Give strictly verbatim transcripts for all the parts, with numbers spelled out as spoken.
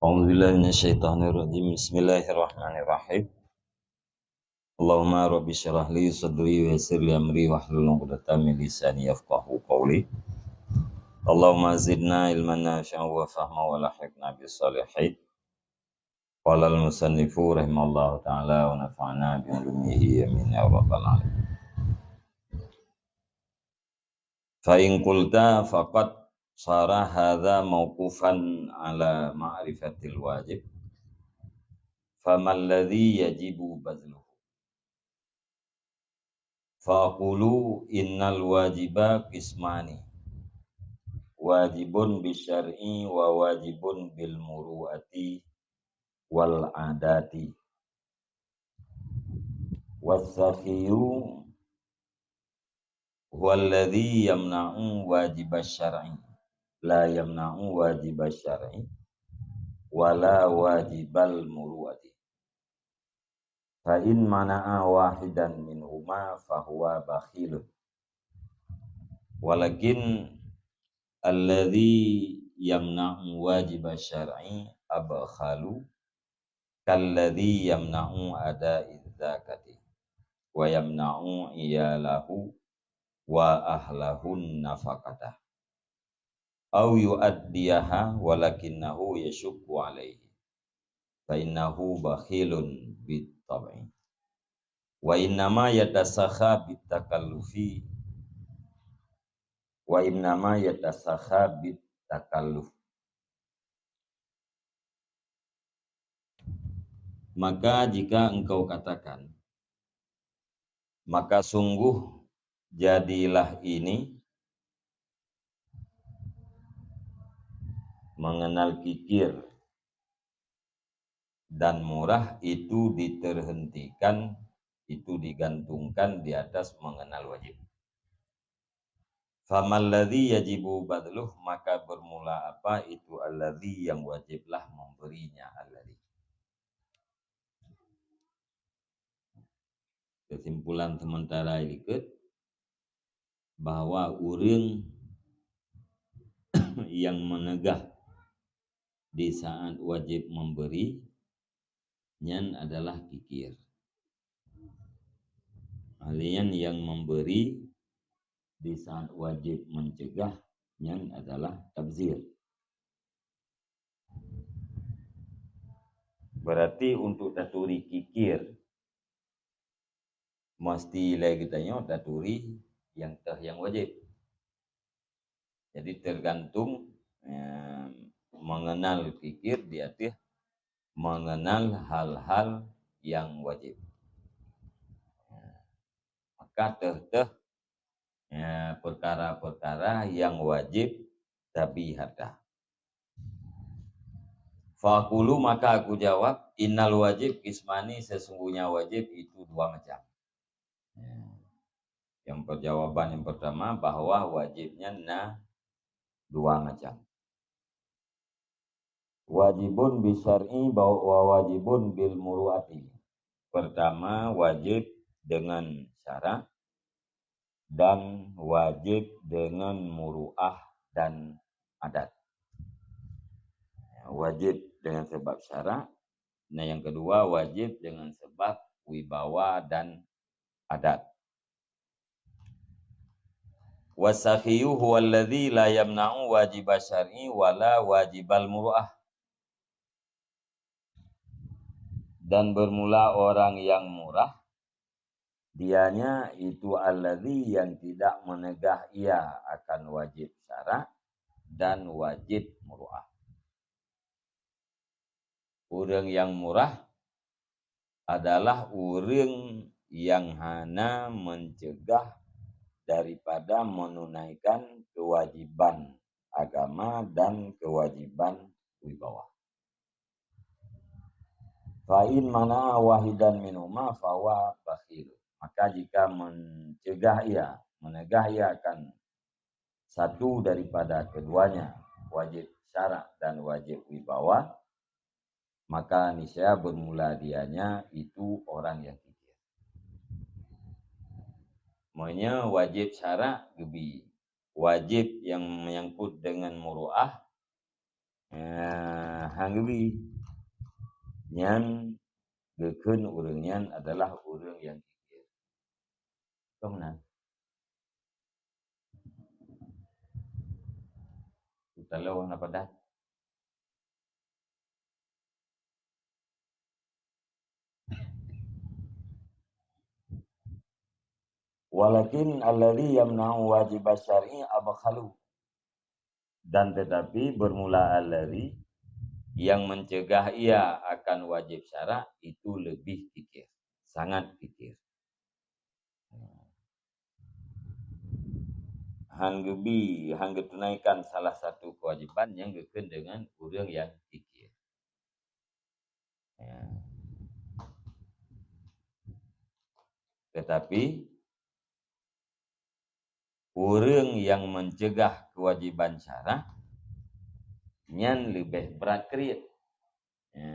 أعوذ بالله من الشيطان الرجيم. بسم الله الرحمن الرحيم. اللهم رب اشرح لي صدري ويسر لي أمري واحلل عقدة من لساني يفقهوا قولي. اللهم زدنا علما نافعا وفهما وألحقنا بالصالحين. قال المصنف رحمه الله تعالى ونفعنا بعلومه آمين يا رب العالمين. فإن قلت فقد صار هذا موقوفا على معرفة الواجب، فما الذي يجب بذله؟ فأقول إن الواجب قسمان، واجب بالشرع وواجب بالمروءة والعادات. والسخي هو الذي يمنع واجب الشرع، لا يمنع واجب الشرع ولا واجب المروءة. فإن منع واحدا منهما فهو بخيل. ولكن الذي يمنع واجب الشرع أبخل كالذي يمنع أداء الزكاة ويمنع عياله وأهله النفقة أو يؤديها ولكنه يشق عليه فإنه بخيل بالطبع وإنما يتسخى بالتكلف وإنما يتسخى بالتكلف. Maka jika engkau katakan, maka sungguh jadilah ini mengenal kikir dan murah itu diterhentikan, itu digantungkan di atas mengenal wajib. Famalladzi yajibu badluh, maka bermula apa itu alladzi yang wajiblah memberinya alladzi. Kesimpulan sementara ikut bahwa ureuëng yang menegah di saat wajib memberi, nyan adalah kikir. Ahlian yang memberi di saat wajib mencegah, nyan adalah tabzir. Berarti untuk taturi kikir, mesti lé geutanyoe taturi nyang teuh nyang wajib. Jadi tergantung, eh, mengenal kikir di ateueh mengenal hal-hal nyang wajib. Maka teuh-teuh, eh, perkara-perkara nyang wajib tabi harta. Faqulu, maka aku jawab, innal wajib qismani, sesungguhnya wajib itu dua macam. Ya. Yang perjawaban yang pertama bahwa wajibnya na dua macam. Wajibun bisyar'i wa wajibun bil muru'ati. Pertama wajib dengan syarak dan wajib dengan muru'ah dan adat. Ya, wajib dengan sebab syarak. Nah, yang kedua wajib dengan sebab wibawa dan adat. Wasakhiyu huwa alladzi la yamna'u wajibal syar'i wala wajibal muru'ah. Dan bermula orang yang murah, dianya itu alladzi yang tidak menegah ia akan wajib syarak dan wajib muru'ah. Ureuëng nyang murah adalah ureuëng nyang hana mencegah daripada menunaikan kewajiban agama dan kewajiban wibawa. Fa in mana'a wahidan minhuma fahuwa bakhil. Maka jika mencegah ia, menegah ia akan satu daripada keduanya, wajib syarak dan wajib wibawa, maka niscaya bermula dianya itu orang yang kikir. Meunyoe wajib syarak geubi, wajib yang menyangkut dengan muru'ah, eh, Nyang geubi nyan geukheun ureuëng nyan adalah ureuëng nyang kikir. Keu meunan. Kutaloe na padan. Walakin alladzi yamna'u wajib syar'i abkhalu. Dan tetapi bermula alladzi, yang mencegah ia akan wajib syarak itu lebih kikir, sangat kikir. Han geubi, han geutunaikan salah satu kewajiban nyang geukheun deungon ureuëng nyang kikir. Ya. Tetapi, ureuëng nyang mencegah kewajiban syarak nyan leubeh brat kriet, ya,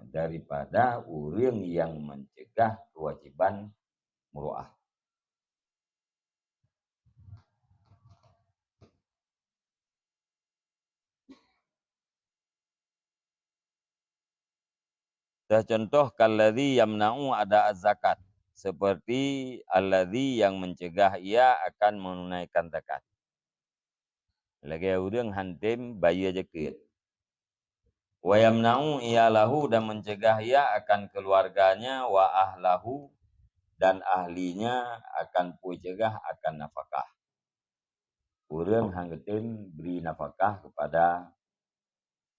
daripada ureuëng nyang mencegah kewajiban muruah. Teucontoh kalladzi yamna'u ada zakat, seperti alladzi yang mencegah ia akan menunaikan zakat. Lagée ureuëng han tem bayeue zakeuet. Wa yamna'u iyalahu, dan mencegah ia akan keluarganya, wa ahlahu, dan ahlinya, akan peue cegah akan nafakah. Ureuëng han geutem bri nafakah kepada,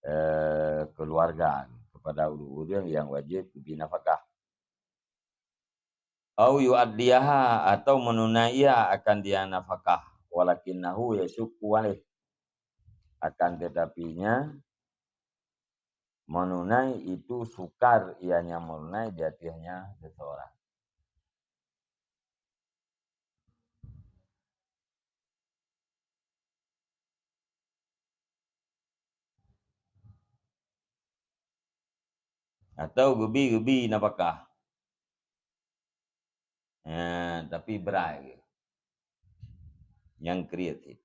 eh, keluarga, kepada ureuëng-ureuëng nyang wajéb geubri nafakah. Au yu'addiyaha, atau menunai ia akan dia nafakah, walakinnahu yasyukku alaih. Akan tetapinya, menunai itu sukar ianya menunai di ateueh nyan seseorang. Atau geubi-geubi nafakah. Eh, tapi brat geuh. Nyang kriet cit.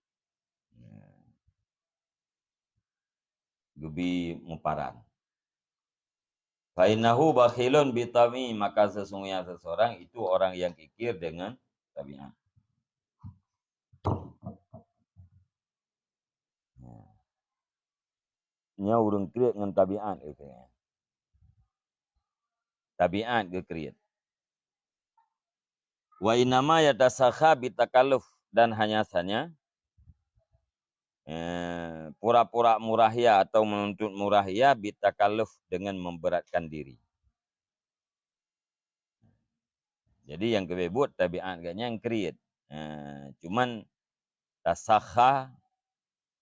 Eh. Geubi muparan. Fa innahu bakhilun bi tabi'i, maka sesungguhnya seseorang itu orang yang kikir dengan tabiat. Nyoe ureuëng kriet ngon tabiat, kata. Tabiat geukriet. Wa innama yatasakha bitakalluf, dan hanya saja, eh, pura-pura murah ia atau menuntut murah ia bitakalluf, dengan memberatkan diri. Jadi nyang keubeubeuet tabiat geuh nyan kriet. Eh, cuman tasakha,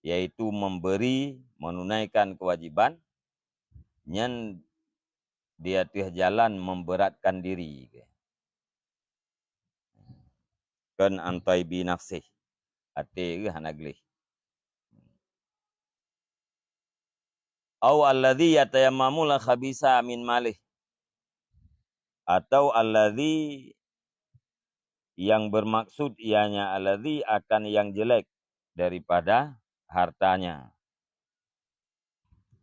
yaitu memberi, menunaikan kewajiban, nyan di ateueh jalan memberatkan diri. Kon an thaibi nafsih, até geuh hana gleh. Au alladzi yatayammamul khabisa min malih. Atau alladzi yang bermaksud ianya alladzi akan yang jelek daripada hartanya.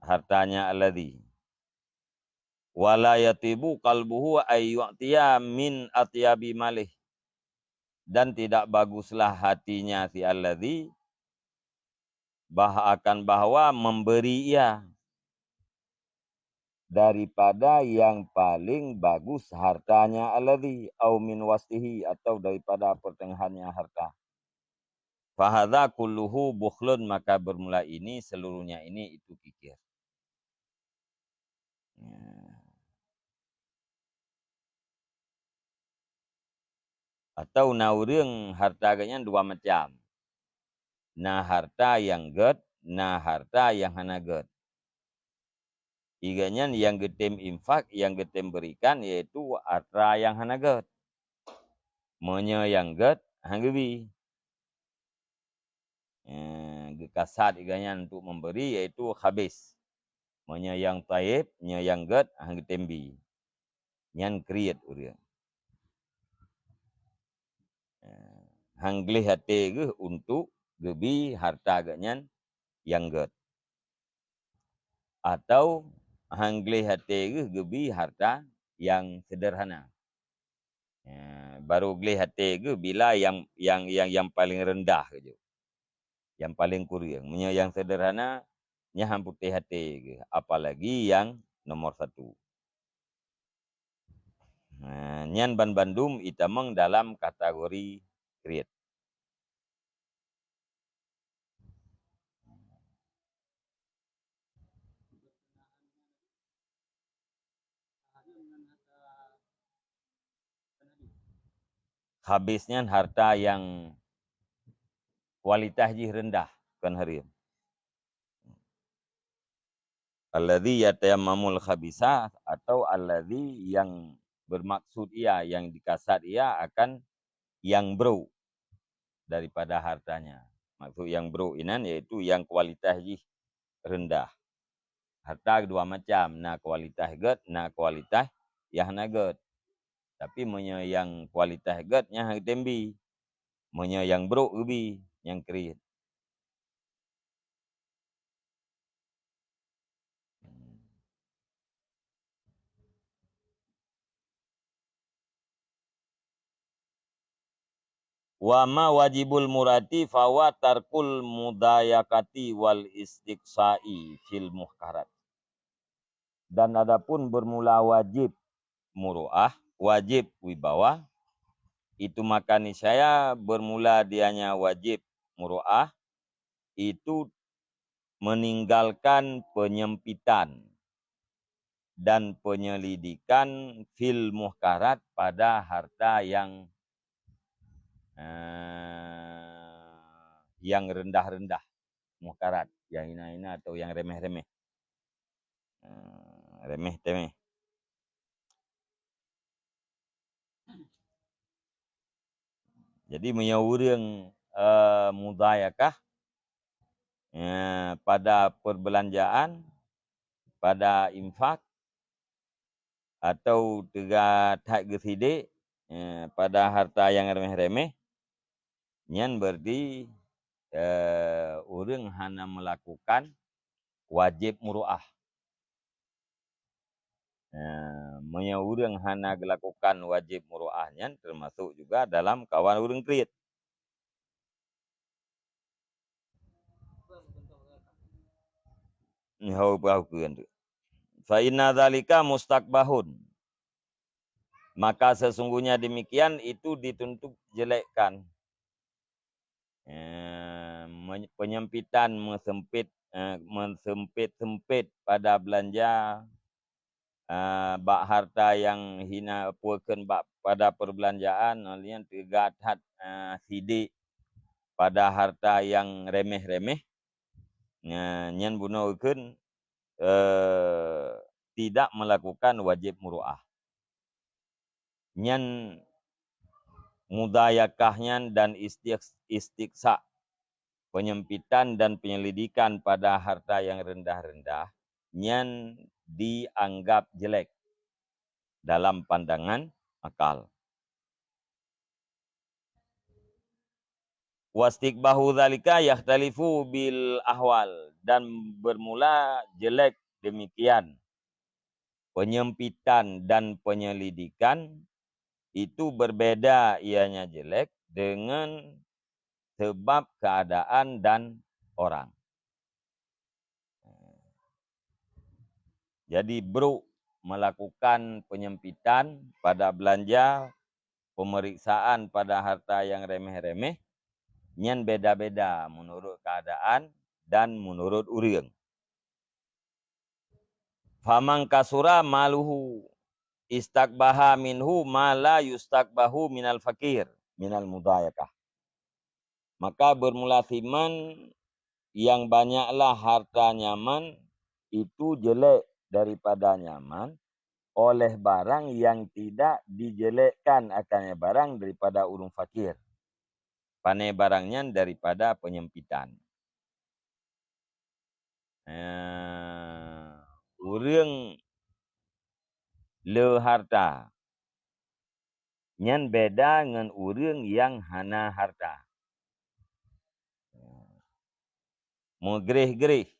Hartanya alladzi. Wa la yatibu qalbuhu ay yu'tiya min atyabi malih. Dan tidak baguslah hatinya si alladzi bah-, akan bahwa memberi ia daripada yang paling bagus hartanya alladzi, au min wastihi, atau daripada pertengahannya harta. Fahadza kulluhu bukhlun, maka bermula ini, seluruhnya ini itu kikir. Ya. Atau na ureuëng harta geuh nyan dua macam. Na harta nyang gét, na harta nyang hana gét. Geuh nyan nyang geutem infak, nyang geutem berikan, yaitu harta nyang hana gét. Meunyoe nyang gét, han geubi. Eh, geukasat geuh nyan untuk memberi, yaitu khabis. Meunyoe nyang thayyib, nyoe nyang gét, han geutem bi. Nyan kriet ureuëng. Eh, han gleh até geuh untuk geubi harta geuh nyan nyang gét. Atau han gleh até geuh geubi harta nyang seudeurhana. Eh, baru gleh até geuh bila nyang, nyang, nyang, nyang paleng reundah geuh. Nyang paleng kureueng. Meunyoe nyang seudeurhana, nyan han putéh até geuh, apalagi nyang nomor satu. Nah, nyan banmandum itamong dalam kategori kriet. Khabis nyan harta nyang kualitas jih reundah, kon hareuem. Alladzi yatayammamul khabisa, atau alladzi yang bermaksud ia, yang dikasat ia akan yang brok daripada hartanya. Maksud yang brok inan yaitu yang kualitas jih reundah. Harta dua macam, na kualitas gét, na kualitas nyang hana gét. Tapi meunyoe nyang kualitas gét nyan han tem bi. Meunyoe nyang brok geubi, nyang kriet. Wa ma wajibul murati fawa tarkul mudayakati wal istiqsa'i fil muhkarat. Dan adapun bermula wajib muru'ah, wajib wibawa, itu maka niscaya bermula dianya wajib muru'ah, itu meninggalkan penyempitan dan penyelidikan fil muhkarat pada harta yang, eh, yang rendah-rendah, muhkarat, yang hina-hina atau yang remeh-remeh. Eh, remeh-temeh. Jadi, meunyoe ureuëng, eh, mudayakah, eh, pada perbelanjaan, pada infak, atau teuga that geusidek, eh, pada harta nyang remeh-remeh, nyan berarti, eh, ureuëng hana melakukan wajib muru'ah. Eh, meunyoe ureuëng hana geulakukan wajib muru'ah nyan, teumasok juga dalam kawan ureuëng kriet. Nyoe peue hukôm tu. Fa inna dzalika mustaqbahun. Maka sesungguhnya demikian itu dituntut jelekkan. Eh, men-, penyempitan meuseumpit, eh, meuseumpit-seumpit pada beulanja, eh, bak harta nyang hina, peue kheun bak pada perbelanjaan, nyan teuga that, eh, sidek pada harta nyang remeh-remeh. Nya, nyan bunoe kheun, eh, tidak melakukan wajib muru'ah. Nyan mudayakah nyan dan istiq-, istiqsa, penyempitan dan penyelidikan pada harta yang rendah-rendah, nyan dianggap jelek dalam pandangan akal. Wastiqbahu dzalika yakhtalifu bil ahwal, dan bermula jelek demikian. Penyempitan dan penyelidikan itu berbeda ianya jelek dengan sebab keadaan dan orang. Jadi, brok melakukan penyempitan pada belanja, pemeriksaan pada harta yang remeh-remeh, nyan beda-beda menurut keadaan dan menurut ureuëng. Faman kasura maluhu istakbaha minhu ma la yustakbahu minal fakir, minal mudayakah. Maka bermula siman yang banyaklah harta nyaman itu jelek daripada nyaman oleh barang yang tidak dijelekkan akannya barang daripada ureuëng fakir. Pane barang nyan daripada penyempitan. Eh, ureuëng le harta nyan beda ngon ureuëng nyang hana harta. Meugreh-greh.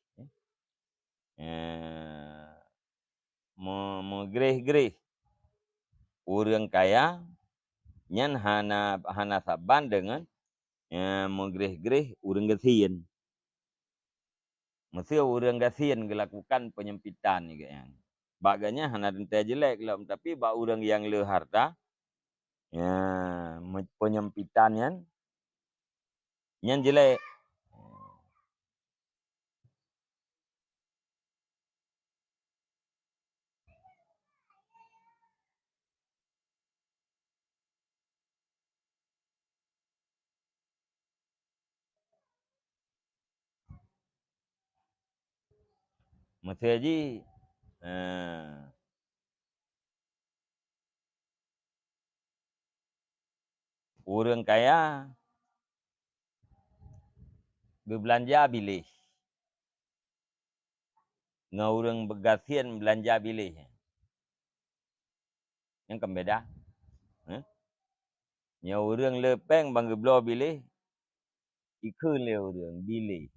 Eh, me-, meugreh-greh ureuëng kaya, nyan hana, hana saban deungon, eh, meugreh-greh ureuëng gasien. Meusé ureuëng gasien geulakukan penyempitan nyan, bak gobnyan hana teuntée jelek lom, tapi bak ureuëng nyang le harta, ya, me-, penyempitan nyan, nyan jelek. Meusé jih, eh, ureuëng kaya geubeulanja biléh, ngon ureuëng gasien beulanja biléh. Nyan kan beda. Heh? Nyoe ureuëng le péng ban geubloe biléh, ikheun lé ureuëng biléh.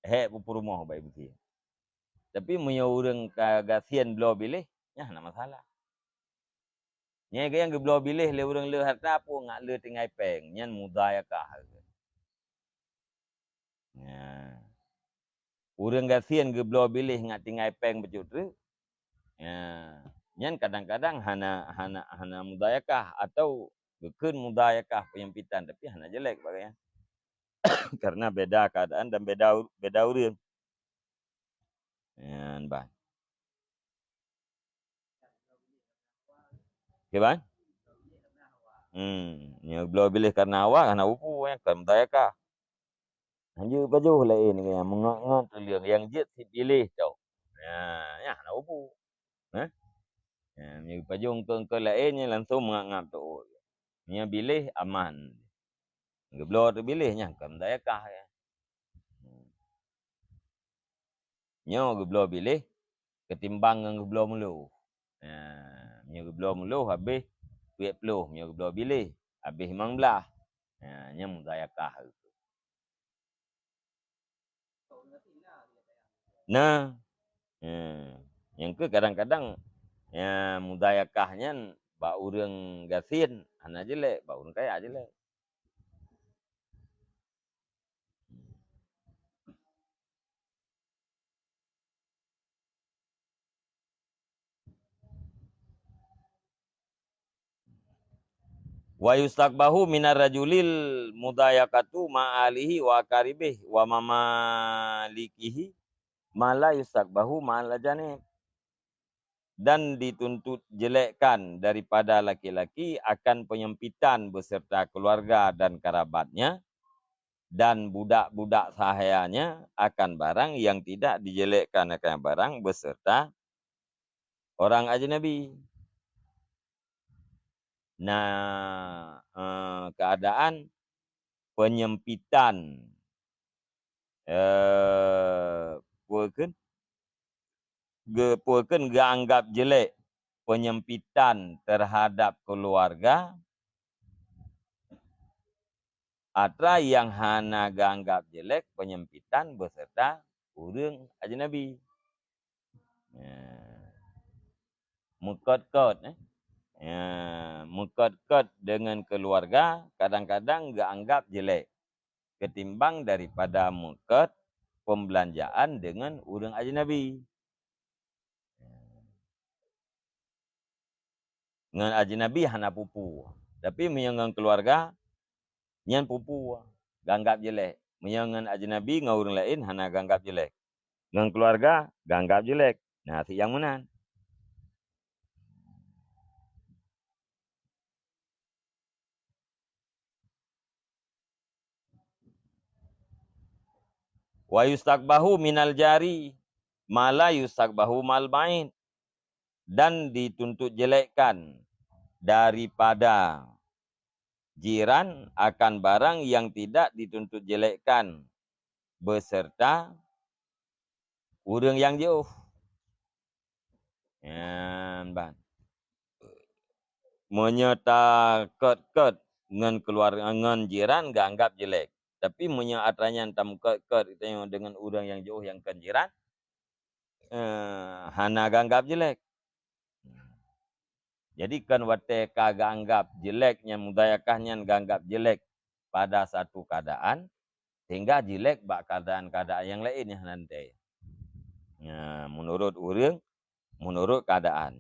Hék peurumoh bak ié. Tapi meunyoe ureuëng ka gasien bloe biléh, nyan hana masalah. Nyan nyang geubloe biléh lé ureuëng le harta peue ngat le tinggai péng, nyan mudhayakah. Nyan. Ureuëng gasien geubloe biléh ngat tinggai péng bacut treuk. Nyan. Nyan kadang-kadang hana, hana, hana mudhayakah atau geukheun mudhayakah penyempitan, tapi hana jelek bak gobnyan. Karena beda keadaan dan beda u-, beda ureuëng. Nyan ban. Oke, ban? Hmm, nyoe bloe biléh karena awak hana upu, ya, kan mudhayakah. Hanjeuet pajoh laén nyang meungot-ngot tuleueng nyang jeuet sibiléh cok. Ya, ya hana upu. Hah? Ya, nyoe pajoh engkeu-engkeu laén nyang langsung meungap-ngap teuôt. Nyoe biléh aman. Geubloe teubiléh nyan kan mudhayakah, ya. Hmm. Nyoe geubloe biléh keutimbang ngon geubloe meulôh. Nah, meunyoe geubloe meulôh habéh peuet ploh, meunyoe geubloe biléh habéh limong blaih. Nah, nyan mudhayakah. Nah, eh, nyang keu kadang-kadang, ya, mudhayakah nyan bak ureuëng gasien hana jelek, bak ureuëng kaya jelek. Wa yustaqbahu minar rajulil mudhayakatu ma alihi wa aqaribihi wa mamalikihi ma la yustaqbahu ma'al ajanib. Dan dituntut jelekkan daripada laki-laki akan penyempitan beserta keluarga dan kerabatnya, dan budak-budak sahayanya akan barang yang tidak dijelekkan akan barang beserta orang ajnabi. Nah, eh, keadaan penyempitan, eh, peue kheun? Ge-, peue kheun geuanggap jelek penyempitan terhadap keluarga, atra nyang hana geuanggap jelek penyempitan beserta ureuëng ajnabi. Ya. Meukot-kot, eh. Ya, meukot-kot deungon keuluwarga kadang-kadang geuanggab jelek keutimbang daripada meukot peumeubelanjaan deungon ureuëng ajnabi. Ngon ajnabi hana peue-peue, tapi meunyoe ngon keuluwarga, nyan peue-peue, geuanggab jelek. Meunyoe ngon ajnabi, ngon ureuëng laén hana geuanggab jelek. Ngon keuluwarga, geuanggab jelek. Nah, si nyang meunan. Wa yustaqbahu minal jari ma la yustaqbahu mal ba'id, dan dituntut jelekkan daripada jiran akan barang yang tidak dituntut jelekkan beserta ureuëng nyang jiôh. Nyan ban. Meunyoe takot-kot ngon keuluwarga, ngon jiran geuanggab jelek. Tapi meunyoe atra nyan tameukot-kot geutanyoe deungon ureuëng nyang jiôh nyang kon jiran, eh, hana geuanggab jelek. Jadi kon watée ka geuanggab jelek nyan, mudhayakah nyan geuanggab jelek pada satu keadaan, sehingga jelek bak keadaan-keadaan nyang laén nyang hana teuntée. Nya, menurut ureuëng, menurut keadaan.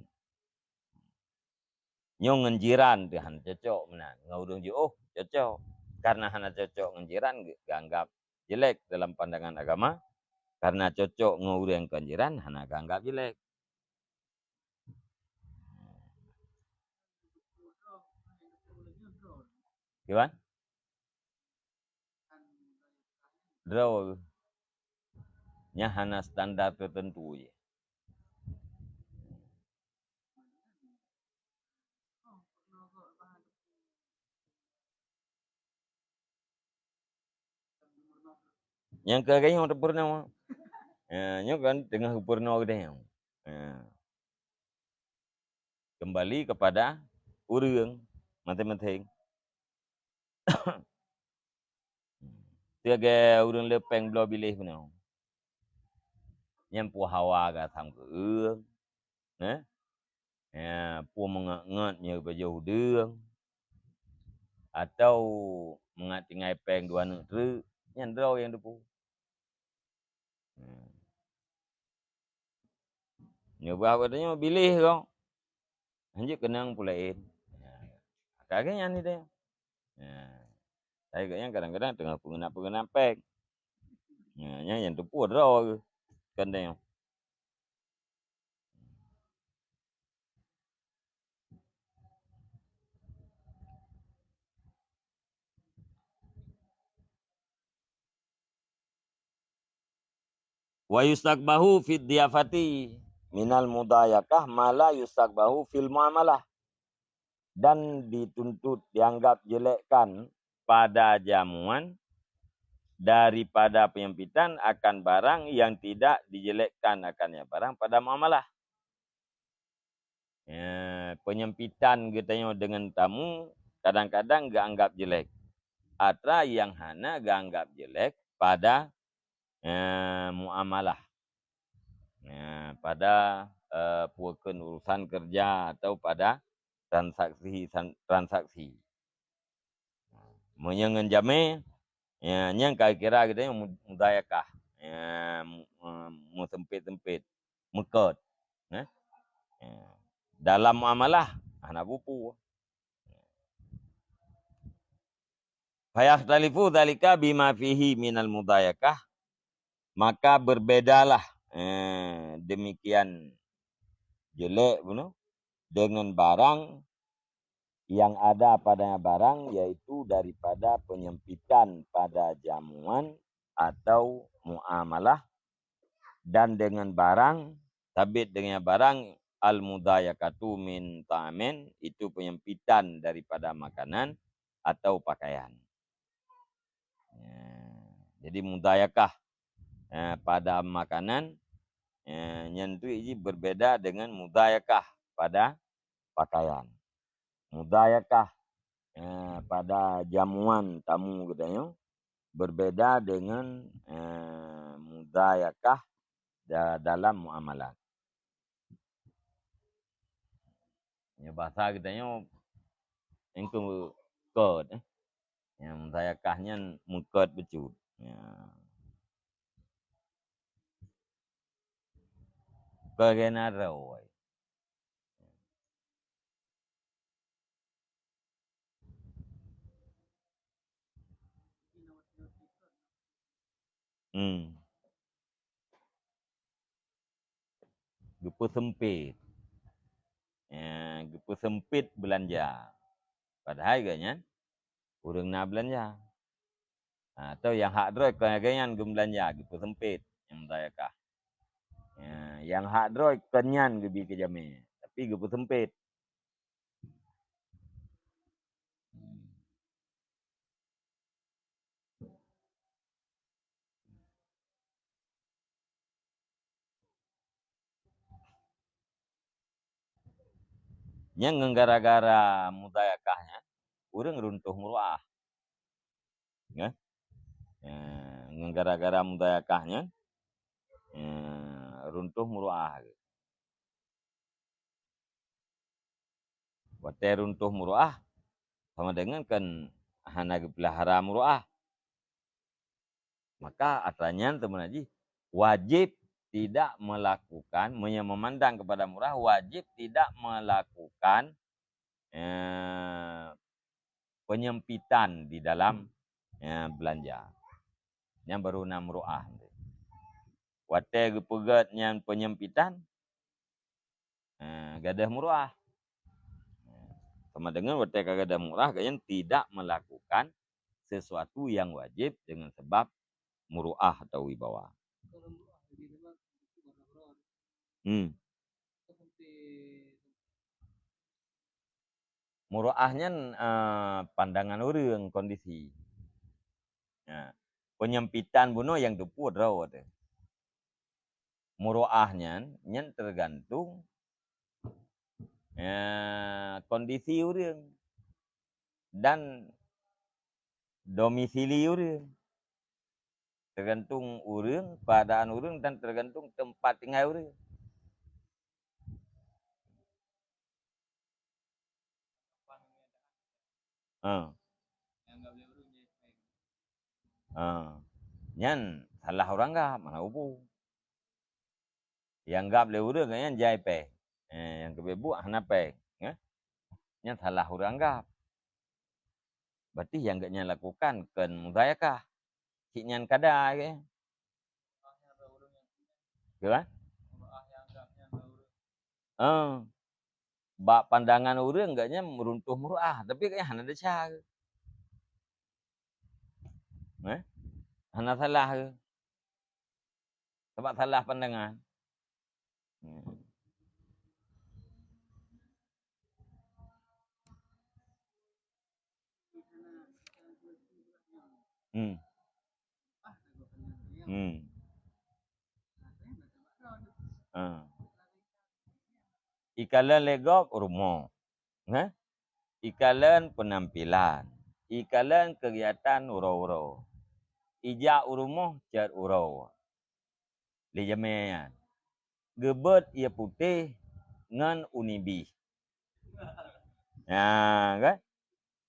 Nyoe ngon jiran teuh hana cocok meunan, ngon ureuëng jiôh cocok. Karena hana cocok ngon jiran, geuanggab jelek dalam pandangan agama. Karena cocok ngon ureuëng kon jiran, hana geuanggab jelek. Kiban? Droe. Nyan hana standar tertentu je. Nyang keu geutanyoe teupeurunoe. Ya, nyoe kan teungoh geupeurunoe geutanyoe. Ya. Kembali kepada ureuëng maséng-maséng. Siaga ureuëng le péng bloe biléh bunoe. Nyang peue hawa gasam keu ureuëng, eh? Ya, peue meungat-ngat nyang pajoh udeueng, atau meungat tinggai péng dua neuk treuk, nyan droe nyang teupeue. Hmm. Nyoe bah geutanyoe biléh kong. Hanjeuet keunong peue laén. Ya. Ka lagée nyan idéh. Ya. Tapi gobnyan kadang-kadang teungoh peungeunap-peungeunap péng. Ya, nyan nyang teupeue droe geuh. Kon tanyoe. Wa yustaqbahu fid diyafati minal mudhayakah ma la yustaqbahu fil muamalah. Dan dituntut dianggap jelekkan pada jamuan daripada penyempitan akan barang yang tidak dijelekkan akannya barang pada muamalah. Ya, penyempitan geutanyoe deungon tamu kadang-kadang geuanggap jelek. Atra nyang hana geuanggap jelek pada, eh, muamalah. Ya, pada, eh, peue kheun urusan kerja atau pada transaksi, san-, transaksi. Meunyoe ngon jamé, ya, nyan ka kira geutanyoe mu-, mudhayakah, ya, mu-, eh, meuseumpét-seumpét, meukot, eh. Ya. Dalam muamalah, hana bupu. Fayakhtalifu dzalika bima fihi minal mudhayakah, maka berbedalah, eh, demikian jelek bunoe dengan barang yang ada padanya barang, yaitu daripada penyempitan pada jamuan atau muamalah, dan dengan barang, sabit dengan barang, al-mudhayakatu min ta'amin, itu penyempitan daripada makanan atau pakaian. Ya, jadi mudhayakah, eh, pada makanan, eh, nyan tu ji berbeda dengan mudhayakah pada pakaian. Mudhayakah, eh, pada jamuan tamu geutanyoe berbeda dengan, eh, mudhayakah da-, dalam muamalat. Nyoe basa geutanyoe engkeu kot, eh. Nyang mudhayakah nyan meukot bacut. Ya. Kon geutanyoe. Hmm. Geupeuseumpét. Ya, geupeuseumpét beulanja. Padahai geuh nyan ureuëng na beulanja. Ha, atau nyang hak droe kon lagée nyan geumeulanja, geupeuseumpét nyang mudhayakah. Ya, nyang hak droe kon nyan geubi keu jamé, tapi geupeuseumpét. Nyang ngon gara-gara mudhayakah nyan, ureuëng runtoh meuruah. Ya. Ya, ngon gara-gara mudhayakah nyan, ya, runtoh meuruah. Watée runtoh muruah, sama dengan kan hana geupeulahara muruah. Maka atra nyan teumeunan jih wajéb tidak melakukan, meunyoe memandang kepada muruah, wajéb tidak melakukan, eh, penyempitan di dalam, eh, belanja. Nyan baru na muruah. Watée geupeugét nyan penyempitan, eh, gadôh muruah. Sama dengan watée ka gadôh muruah, gobnyan tidak melakukan sesuatu yang wajib dengan sebab muruah atau wibawa. Hmm. Muruah nyan, eh, pandangan ureuëng, kondisi. Nah, penyempitan bunoe nyang teupeu droe teuh. Muruah nyan, nyan tergantung, eh, kondisi ureuëng dan domisili ureuëng. Tergantung ureuëng, keadaan ureuëng, dan tergantung tempat tinggai ureuëng. Ha. Ha. Nyan salah ureuëng anggab, hana upu. Nyang anggab lé ureuëng nyan jai péng. Eh, nyang keubeubuk hana péng, eh. Nyan salah ureuëng anggab. Berarti nyang gobnyan lakukan kon muzayakah. Cit nyan kada ke. Ke kan? Eh. Bak pandangan ureuëng gobnyan meuruntoh muruah, tapi gobnyan hana desya. Eh? Hana salah ke? Sabab salah pandangan. Hmm. Hmm. Hmm. Ha. Ikalon lé gob rumoh. Heh? Ikalon peunampilan. Ikalon keugiatan uroe-uroe. Ijak u rumoh cot uroe. Lé jamé nyan. Geubeuet ie putéh ngon uni bih. Nah, kan?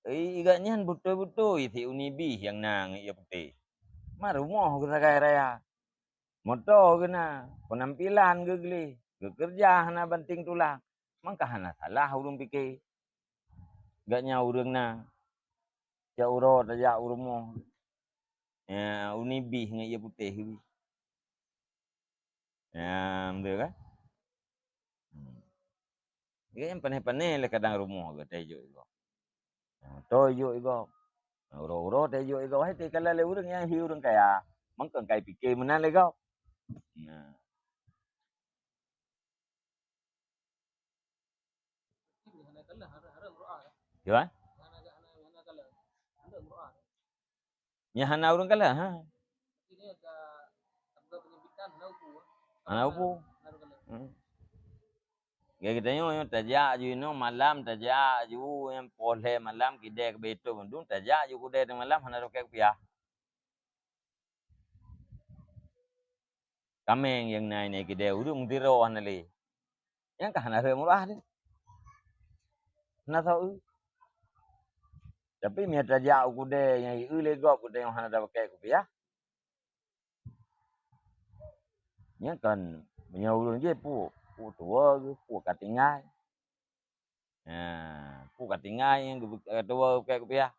I, i gobnyan beutôi-beutôi si uni bih nyang na ngon ie putéh. Ma rumoh geusagai raya. Moto geuh na, peunampilan geuh gleh, geukeureuja hana banting tulang. Mangka hana salah ureuëng pike. Gobnyan ureuëng na, cot uroe tajak u rumoh. Ya, uni bih ngon ie putéh geuh. Ya, beutôi kan? Hmm. Jadi nyang panéh-panéh lé kadang rumoh geuh tajok igob. Nah, to ijok igob. Nah, uroe-uroe tajok igob. Hai, teukalon lé ureuëng nyang hi ureuëng kaya. Mangkon kai pike meunan lé gob. Nah. Ya, kan? Nyang hana ureuëng kalon, ha? Hana upu. Hmm. Ya, geutanyoe nyoe tajak ju inoe malam, tajak ju nyang poh lhée malam, kidée keubiet mandum, tajak ju kudée teuh malam, hana rukée kupiah. Kaméng nyang na iné kidée ureuëng meutiro hana lé. Nyang ka hana rhot murah deh. Hana soe eu. Tapi meunyo tajak u kudée nyang ieu lé gob kudée nyang hana tapakée kupiah. Nyan kan meunyo ureuëng jih puk, puk tuwoe geuh, puk ka tinggai. Nah, puk ka tinggai nyang geu-, geutuwoe pakée kupiah.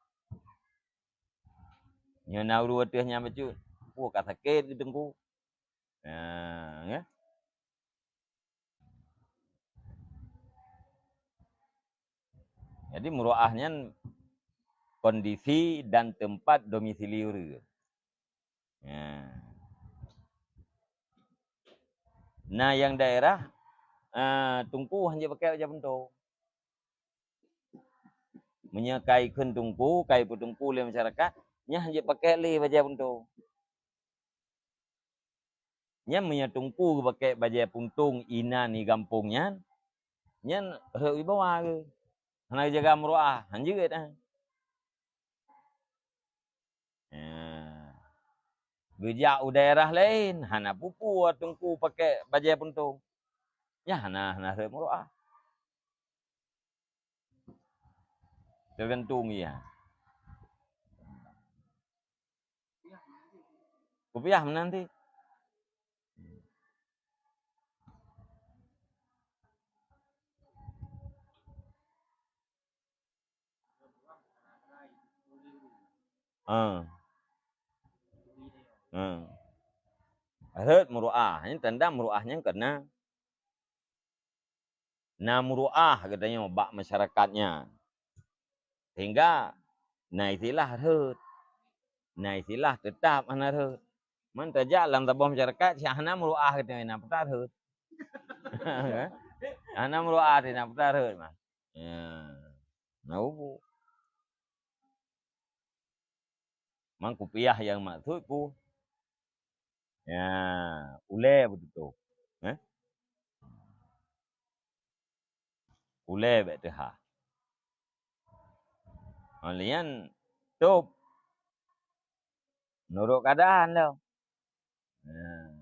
Nyoe na ureuëng ateueh nyan bacut, puk ka sakét geuteungku. Nah, ya. Jadi, muruah nyan kondisi dan tempat domisili ureuëng. Ya. Na nyang daerah, eh, teungku hana jipakée bajée punto. Meunyoe kai kheun teungku, kai peuteungku lé masyarakat, nyan hana jipakée lé bajée punto. Nyan meunyoe teungku geupakée bajée punto inan di gampông nyan, nyan rhot wibawa geuh. Hana geujaga muruah, hanjeuet, ah. Eh, geujak u daerah laén, hana peue-peue teungku pakée bajée punto. Nyan hana, hana rhot muruah. Teugantung ia. Kupiah meunan ti. Ah. Ah. Rhot meuruah, nyan tanda meuruah nyan keunan. Na meuruah geutanyoe bak masyarakat nyan. Sehingga na istilah rhot. Na istilah teutap hana rhot. Man tajak lam saboh masyarakat, si hana meuruah geutanyoe na peue rhot. Hana meuruah na peue rhot mah. Ya. Na ubu. Man kupiah nyang maksud ku. Ya, ulée beututôp. Eh? Ulée bék teuhah. Lian tôp. Nurot keuadaan lom. Nah.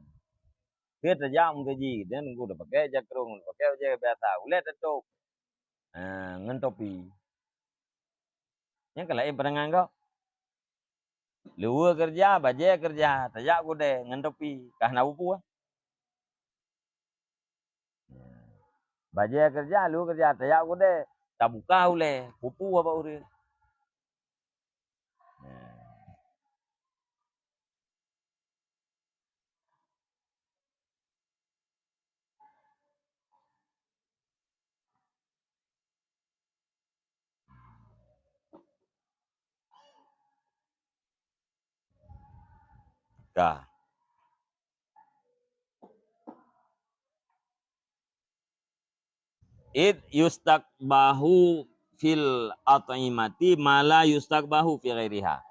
Dia tajak meutuji, dia nunggu dah pakai jakrong, pakai bajée biasa. Ulée tatôp. Ha, ngon topi. Nyang ka laén pandangan kau. Luweue keureuja, bajée keureuja, tajak gudée ngon topi, ka hana peue-peue. Bajée keureuja, luweue keureuja, tajak gudée, tabuka ulée, peue-peue bak ureuëng. Ka. Id yustaqbahu fil at'imati ma la yustaqbahu fi ghairiha.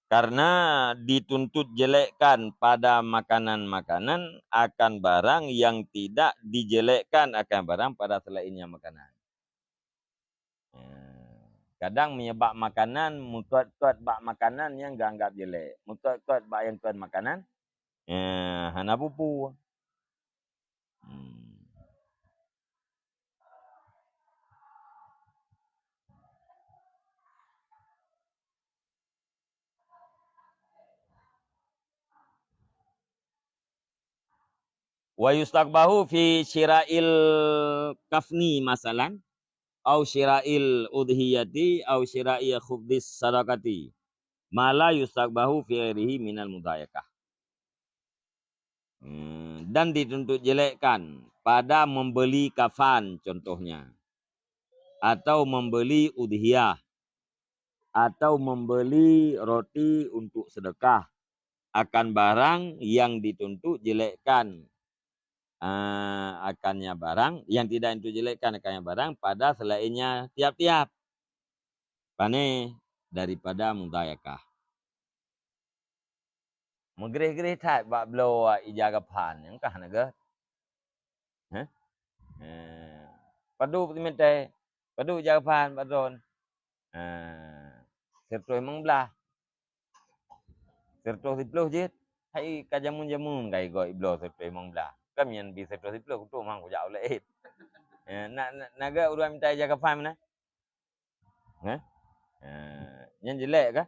Karena dituntut jelekkan pada makanan-makanan akan barang yang tidak dijelekkan akan barang pada selainnya makanan. Eh, kadang meunyoe bak makanan, meutot-tot bak makanan nyang geuanggab jelek. Meutot-tot bak nyang kon makanan, eh, hana peue-peue. Hmm. Wa yustaqbahu fi syira'il kafni masalan, au syira'il udhiyati, au syira'i khubzis sadaqati, ma la yustaqbahu fi ghairihi minal mudhayaqah. Hmm, dan dituntut jelekkan pada membeli kafan contohnya, atau membeli udhiyah, atau membeli roti untuk sedekah, akan barang yang dituntut jelekkan, ah, akannya barang, yang tidak dituntut jelekkan akannya barang pada selainnya tiap-tiap. Pane daripada mudhayaqah. Meugreh-greh that bak bloe ija gafan nyang ka hana gét. Heh? Eh, padub teumitai, padub ija gafan bak droen. Eh, siratoh limong blaih. Siratoh siplôh jeuet. Hai ka jameun-jameun ka igoe ibloe siratoh limong blaih. Kan nyan bi siratoh siplôh kutu mang kujak ulée. Eh, na, na, na gét ureuëng mita ija gafan meunan? Heh? Eh, nyan jelek kah?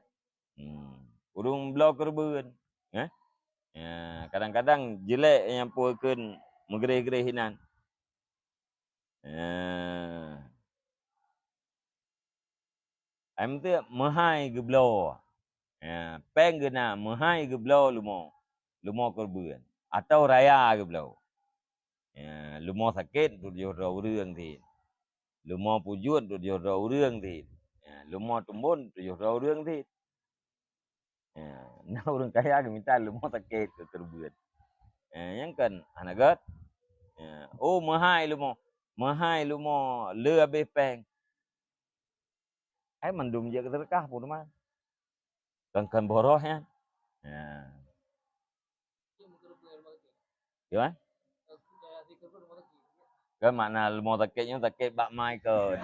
Hmm. Ureuëng bloe keureubeuen. Heh? Ya, kadang-kadang jelek nyang peue kheun meugreh-greh inan. Eh. Ai meuteuk meuhai geubloe. Ya, péng geuna meuhai geubloe lumo. Lumo keureubeuen. Atau raya geubloe. Ya, lumo sakét tujoh droe ureuëng cit. Lumo pujuet tujoh droe ureuëng cit. Ya, lumo tumbon tujoh droe ureuëng cit. Ya, na ureuëng kaya geumita lumo sakét keu keureubeuen. Ya, nyang kan hana gét. Ya, oh, meuhai lumo. Meuhai lumo le habéh péng. Ai mandum jeuet keu seudeukah pun teuma. Kan, kan boh roh nyan. Ya. Ya kan? Kan makna lumo sakét nyoe sakét bak mai kon.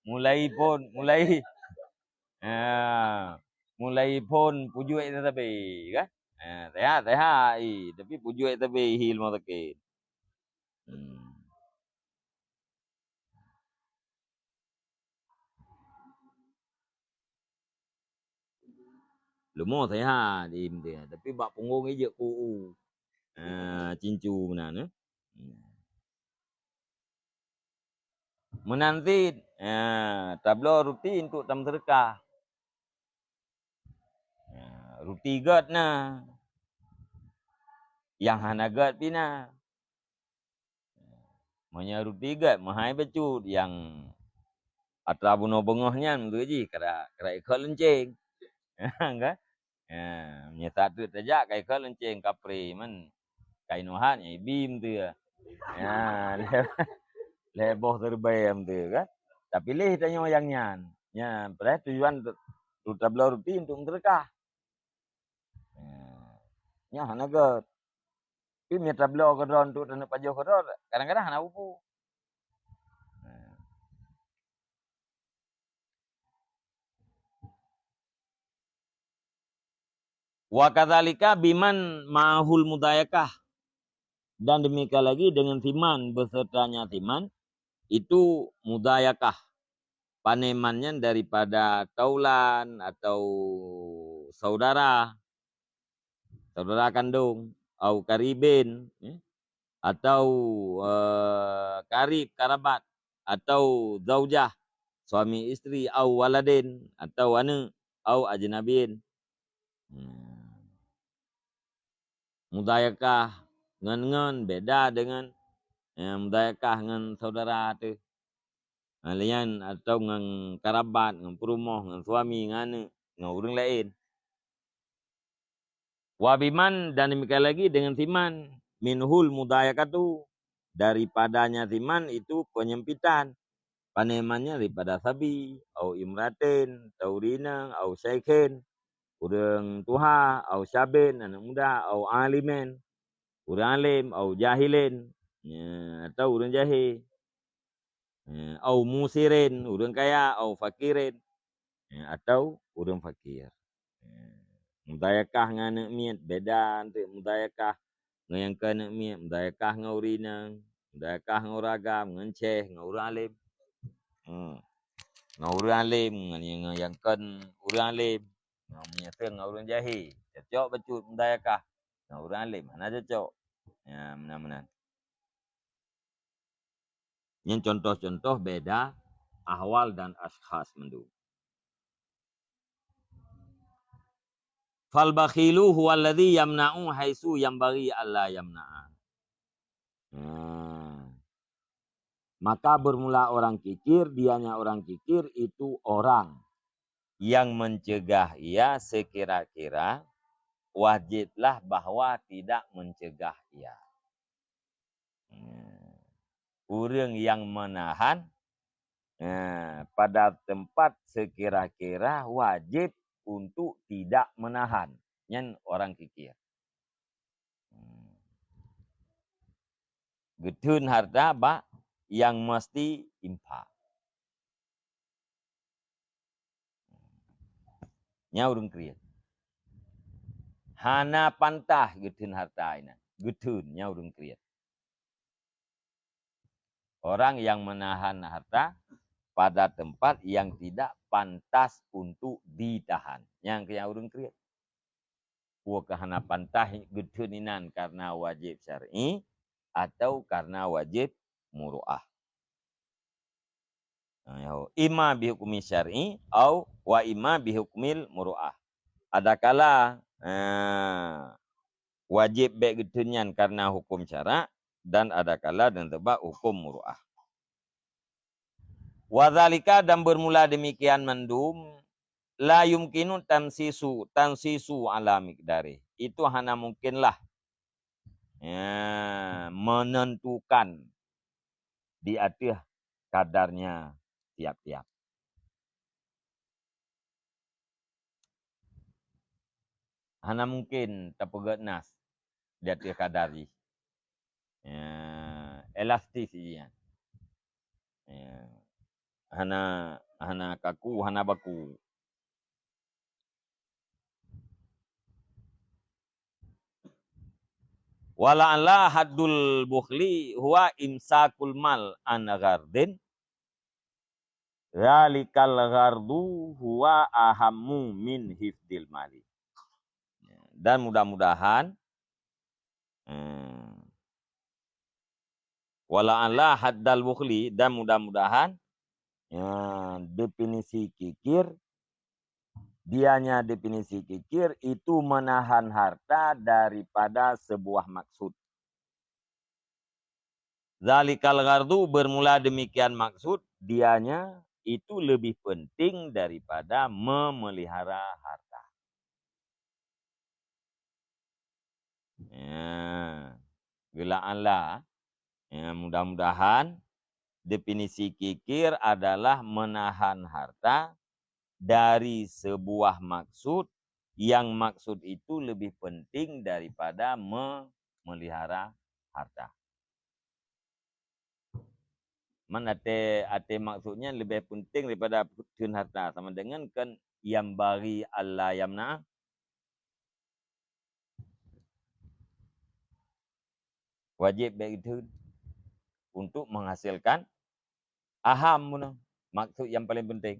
Mulai phon, mulai. Ya. Mulai phon pujuek sabe kan? Ya, sehat, sehat. Tapi pujuek sabe hi lumo sakét. Hmm. Leumo sehat im teuh, tapi bak punggong ijak ku u. Ha, cincu meunan, eh. Meunan cit, ha, tabloe ruti untuk tameuseudeukah. Ha, ruti gét na. Nyang hana gét pih na. Meunyoe ruti gét meuhai bacut nyang atra bunoe beungoh nyan, beutôi jih, kara, kara ikot leunceng. Kan? Ha, meunyoe sateuk tajak ka ikot leunceng kapri man. Kain uhat nyang ibi meuteu. Ha, lhèe, lhèe boh siribèe meuteu kan. Tapi lé tanyoe nyang nyan. Nyan, padahai tujuan tu, tu tabloe ruti untuk meuseudeukah. Ha, nyan hana gét. Tapi meunyoe tabloe keudroe untuk taneuk pajoh keudroe, kadang-kadang hana peue-peue. Ha. Wa kadzalika biman ma'ahul mudhayaqah. Dan demikian lagi dengan siman besertanya siman, itu mudhayaqah. Pane man nyan daripada kaulan atau saudara, saudara kandong, au qaribin, ya, atau, eh, qarib, karabat, atau zaujah, suami isteri, au waladin, atau aneuk, au ajnabiyyin. Hmm. Mudhayaqah ngon, ngon beda dengan, eh, mudhayaqah ngon saudara teuh. Ha, lé nyan atau ngon karabat, ngon peurumoh, ngon suami, ngon aneuk, ngon ureueng laén. Wa biman, dan demikian lagi dengan siman, minhul mudhayaqatu, daripadanya siman itu penyempitan. Pane man nyan daripada sabi, au imratin, atau ureueng inong, au syaikhin, ureueng tuha, au syabin, aneuk muda, au alimin, ureueng além, au jahilin, ya, atau ureueng jahé. Eh, au musirin, ureueng kaya, au fakirin, eh, atau ureueng fakir. Eh, mudhayaqah ngon aneuk miet beda, enteuk mudhayaqah ngon nyang kon aneuk miet, mudhayaqah ngon ureueng inong, mudhayaqah ngon ureueng agam, ngon syekh, ngon ureueng além. Hmm. Ngon ureueng além, ngon nyang, ngon nyang kon ureueng além. Ngon meunyeuseueng ngon ureueng jahé. Cocok bacut mudhayaqah. Ngon ureueng além, hana cocok. Ya, meunan-meunan. Nyan contoh-contoh beda ahwal dan askhas mandum. Fal bakhilu huwallazi yamna'u haitsu yanbaghi alla yamna'a. Nah. Maka bermula orang kikir, dianya orang kikir itu orang yang mencegah ia sekira-kira wajiblah bahwa tidak mencegah ia. Hmm. Ureueng nyang meunahan, eh, pada tempat sekira-kira wajib untuk tidak menahan. Nyan orang kikir. Hmm. Geutheun hareuta bak nyang meusti infak. Nyan ureueng kriet. Hana pantas geutheun hareuta inan. Geutheun, nyan ureueng kriet. Orang yang menahan harta pada tempat yang tidak pantas untuk ditahan. Nyan keuh nyan ureueng kriet. Peue keuh hana pantas geutheun inan karena wajib syar'i atau karena wajib muru'ah. Nah, yo, imma bihukmi syar'i au wa imma bihukmil muru'ah. Adakala, eh, wajib bèk geutheun nyan karena huköm syarak dan adakala dan sebab huköm muru'ah. Wa dzalika, dan bermula demikian mandum, la yumkinu tansisu, tansisu ala miqdarih. Itu hana mungkinlah, ya, menentukan di ateueh kadarnya tiap-tiap. Hana mungkin tapeugét nas di ateueh kadar jih. Ya, elastis jih nyan. Ya. Hana, hana kaku, hana baku. Wa la'alla haddul bukhli huwa imsakul mal an ghardin. Dzalikal ghardu huwa ahammu min hifdil mali. Dan mudah-mudahan, eh, wala Allah haddal bukhli, dan mudah-mudahan, ya, definisi kikir, dianya definisi kikir itu menahan harta daripada sebuah maksud. Zalikal ghardu, bermula demikian maksud, dianya itu lebih penting daripada memelihara harta. Ya, geulak Allah. Ya, mudah-mudahan definisi kikir adalah menahan harta dari sebuah maksud yang maksud itu lebih penting daripada memelihara harta. Man até, até maksud nyan leubeh peunteng daripada theun harta, sama dengan kan yang bari Allah yamna. Wajib bèk geutheun untuk menghasilkan aham bunoe, maksud yang paling penting.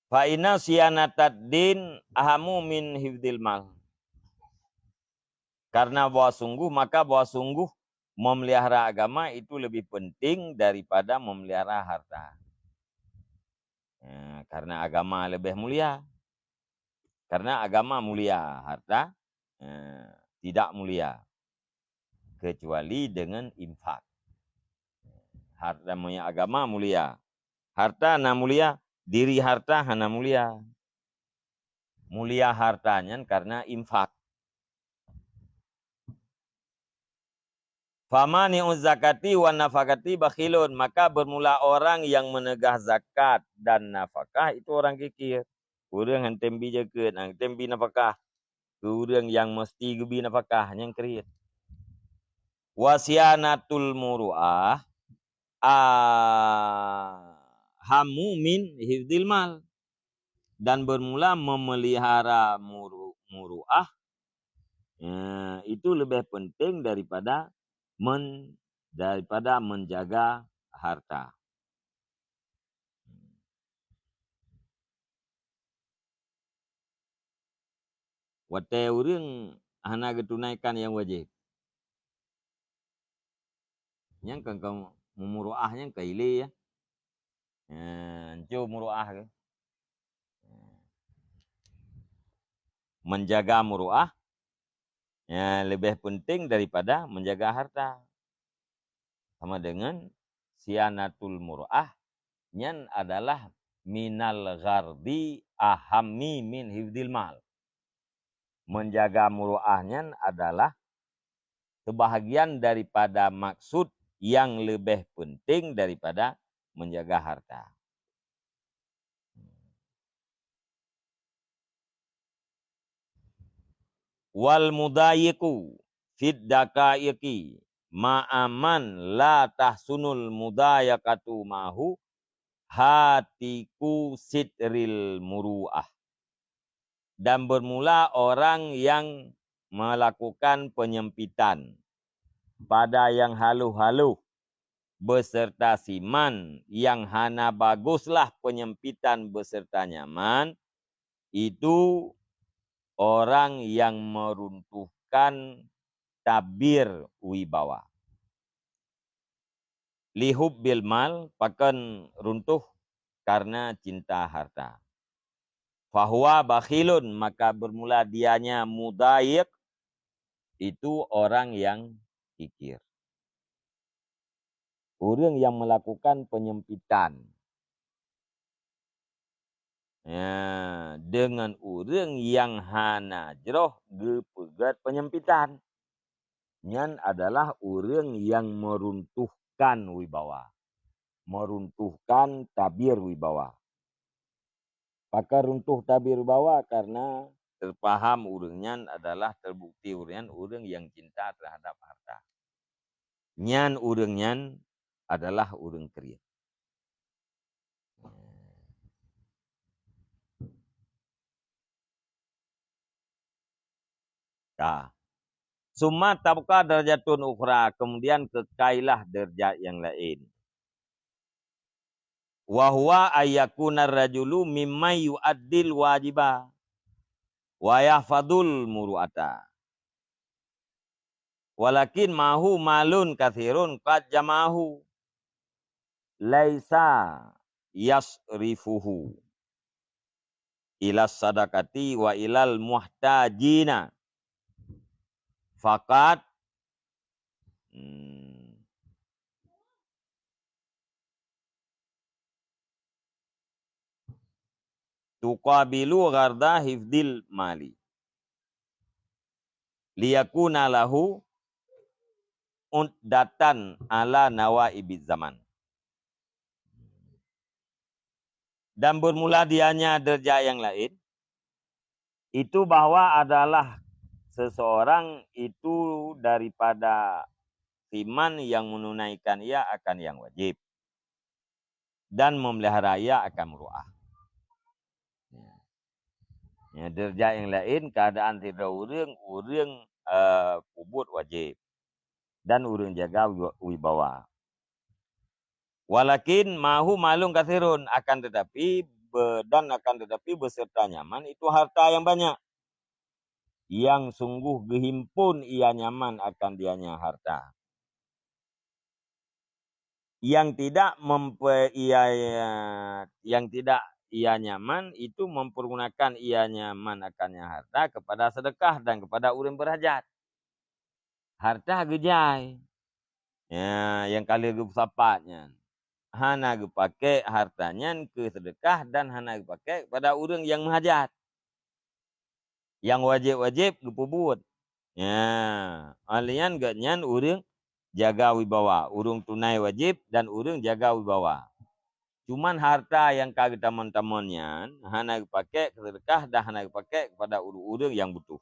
Fa inna siyanatad din ahamu min hifdzil mal. Karena bahwa sungguh, maka bahwa sungguh memelihara agama itu lebih penting daripada memelihara harta. Ya, karena agama lebih mulia. Karena agama mulia, harta, eh, tidak mulia. Kecuali dengan infak. Harta mulia, agama mulia. Harta na mulia, diri harta hana mulia. Mulia harta nyan karena infak. Famani'uz zakati wan nafaqati bakhilun, maka bermula orang yang menegah zakat dan nafakah itu orang kikir. Ureuëng han tem bi zakeuet, han tem bi nafakah keu ureuëng nyang meusti geubi nafakah, nyang kriet. Wa siyanatul muru'ah ahammu min hifdzil mal. Dan bermula memelihara muru-, muru'ah, ya, itu lebih penting daripada men-, daripada menjaga harta. Watèe ureuëng hana geutunaikan nyang wajéb, nyang ka, ka meumuruah nyang ka ilé, ya. Nyan, nco muruah keuh. Menjaga muruah, ya, lebih penting daripada menjaga harta. Sama dengan siyanatul muruah, nyan adalah minal ghardi ahammi min hifdzil mal. Menjaga muruah nyan adalah sebahagian daripada maksud yang lebih penting daripada menjaga harta. Wal mudayiqu fid daqaiqi ma'a man la tahsunul mudayaqatu ma'ahu hatiku sitril muru'ah. Dan bermula orang yang melakukan penyempitan pada yang haloh-haloh beserta siman yang hana baguslah penyempitan beserta nyaman, itu orang yang meruntuhkan tabir wibawa. Lihubbil mal, pakon runtuh karena cinta harta. Fahuwa bakhilun, maka bermula dianya mudayik, itu orang yang kikir. Ureuëng yang melakukan penyempitan. Ya, dengan ureuëng nyang hana jroh geupeugét penyempitan. Nyan adalah ureuëng nyang meruntuhkan wibawa. Meruntuhkan tabir wibawa. Pakon runtuh tabir wibawa? Karena terpaham ureuëng nyan adalah, terbukti ureuëng nyan ureuëng nyang cinta terhadap harta. Nyan ureuëng nyan adalah ureuëng kriet. Ka. Summa tabqa darajatun ukhra, kemudian keukailah derajat nyang laén. Wa huwa ayyakuna rajulu mimman yu'addil wajiba wa yahfadul muru'ata. Walakin ma'ahu malun katsirun qad jama'ahu laisa yasrifuhu ila sadaqati wa ilal muhtajina. Faqat, hmm, tuqabilu gharda hifdil mali liyakuna lahu uddatan ala nawaibiz zaman. Dan bermula dianya derja yang lain, itu bahwa adalah seseorang itu daripada siman yang menunaikan ia akan yang wajib dan memelihara ia akan muruah. Ya, derja yang lain keadaan sidroe ureuëng, ureuëng, eh, peubuet wajib dan ureuëng jaga wi-, wibawa. Walakin ma'ahu malun katsirun, akan tetapi be-, dan akan tetapi beserta nyaman itu harta yang banyak, yang sungguh geuhimpun ia nyaman akan dianya harta. Yang tidak mempe-, ia, yang tidak ia nyaman itu mempergunakan ia nyaman akannya harta kepada sedekah dan kepada ureuëng berhajat. Harta geujai. Ya, nyang ka lheueh geupeusapat nyan. Hana geupakék harta nyan keu seudeukah dan hana geupakék kepada ureuëng nyang meuhajat. Nyang wajéb-wajéb geupeubuet. Ya, óh lheueh nyan gobnyan ureuëng jaga wibawa, ureuëng tunai wajéb dan ureuëng jaga wibawa. Cuman harta nyang ka geutamon-tamon nyan hana geupakék keu seudeukah dan hana geupakék kepada ureuëng-ureuëng nyang butuh.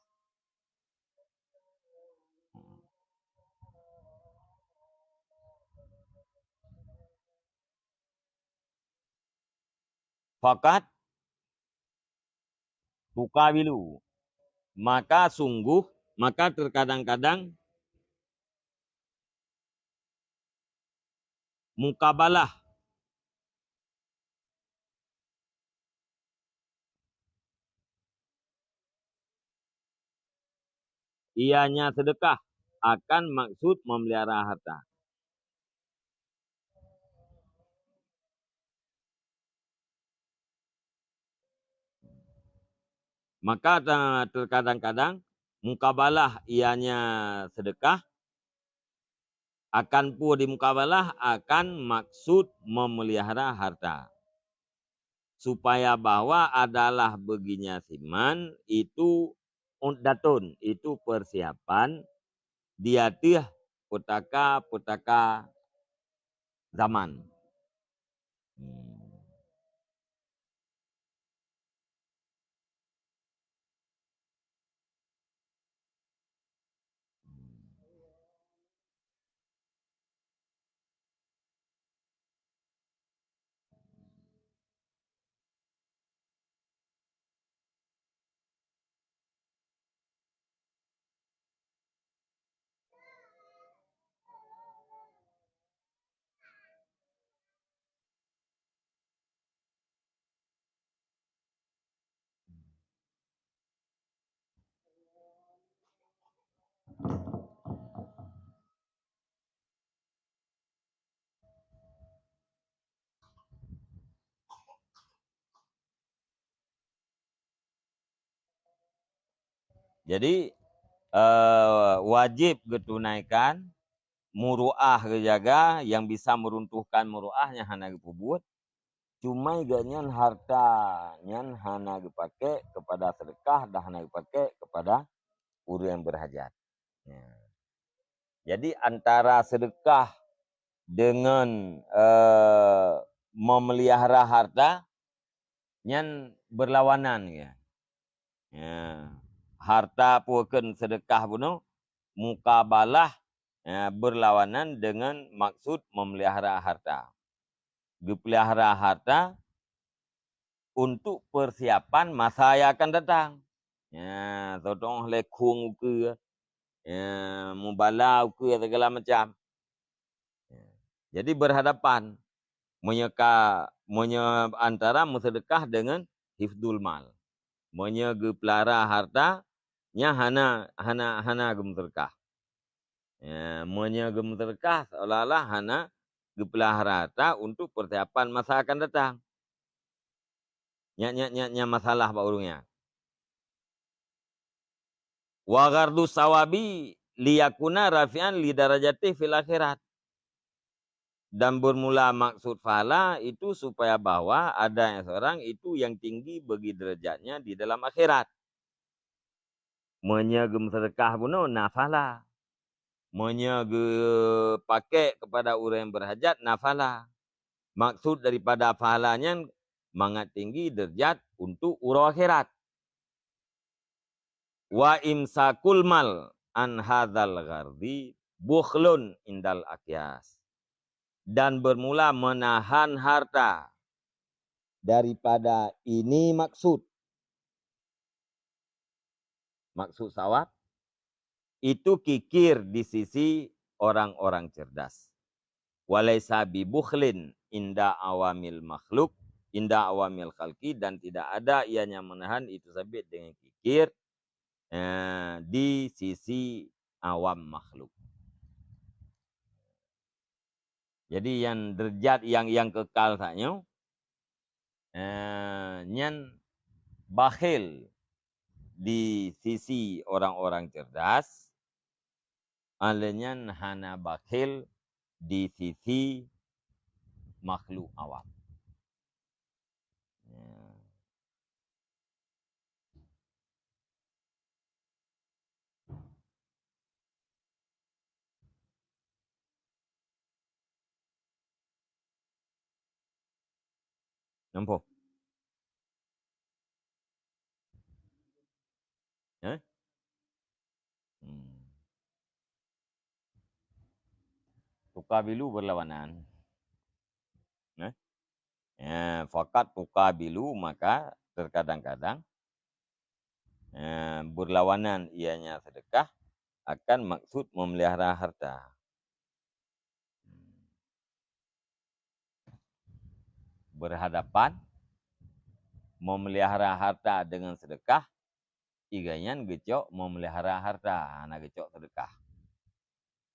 Faqat tuqabilu, maka sungguh, maka terkadang-kadang mukabalah. Ianya seudeukah akan maksud memelihara harta. Maka ta-, terkadang-kadang mukabalah ianya seudeukah akan peue dimukabalah akan maksud memelihara harta. Supaya bahwa adalah beuginya siman itu uddatun, itu persiapan di ateueh peutaka-peutaka zaman. Hmm. Jadi, eh, wajéb geutunaikan, muruah geujaga, nyang bisa meuruntuhkan muruah nyan hana geupeubuet, cuma gobnyan harta nyan hana geupakék keupada seudeukah dan hana geupakék keupada ureuëng nyang beurhajat. Ya. Jadi, antara seudeukah deungon, eh, memelihara harta, nyan beurlawanan, ya. Ya. Harta peue kheun seudeukah bunoe, mukabalah, ya, beurlawanan deungon maksud memelihara harta. Geupeulihara harta untuk persiapan masa yang akan datang. Ya, contoh lé khueng ukeue, ya, mubala ukeue segala macam. Ya. Jadi berhadapan. Meunyoe ka, meunyoe antara meuseudeukah deungon hifdul mal. Meunyoe geupeulara harta, nyan hana, hana, hana geumeuseudeukah. Ya, meunyoe geumeuseudeukah, seolah-olah hana geupeulara harta untuk persiapan masa akan datang. Nyan, nyan, nyan, nyan masalah bak ureuëng nyan. Wa ghardu sawabi liyakuna rafi'an li darajati fil akhirat. Dan bermula maksud pahala itu supaya bahwa ada yang seorang itu yang tinggi bagi derajatnya di dalam akhirat. Meunyoe geumeuseudeukah bunoe na pahala. Meunyoe geupakek kepada ureuëng yang berhajat na pahala. Maksud daripada pahala nyan mangat tinggi derajat untuk uroe akhirat. Wa imsakul mal an hadzal ghardi bukhlun indal akyas. Dan bermula menahan harta daripada ini maksud. Maksud sawab, itu kikir di sisi orang-orang cerdas. Walaisa bibukhlin inda awamil makhluk, inda awamil khalqi, dan tidak ada ianya menahan itu sabit dengan kikir, eh, di sisi awam makhluk. Jadi, nyang derajat nyang, nyang kekal that nyoe, eh, nyan bakhil di sisi orang-orang cerdas, alèh nyan hana bakhil di sisi makhluk awam. Ya. Nampak? Eh? Hmm. Tukabilu berlawanan. Eh? Ya, fakat tukabilu, maka terkadang-kadang, eh, berlawanan ianya sedekah akan maksud memelihara harta. Berhadapan, memelihara harta dengan sedekah, iganyan geucok memelihara harta, hana geucok sedekah.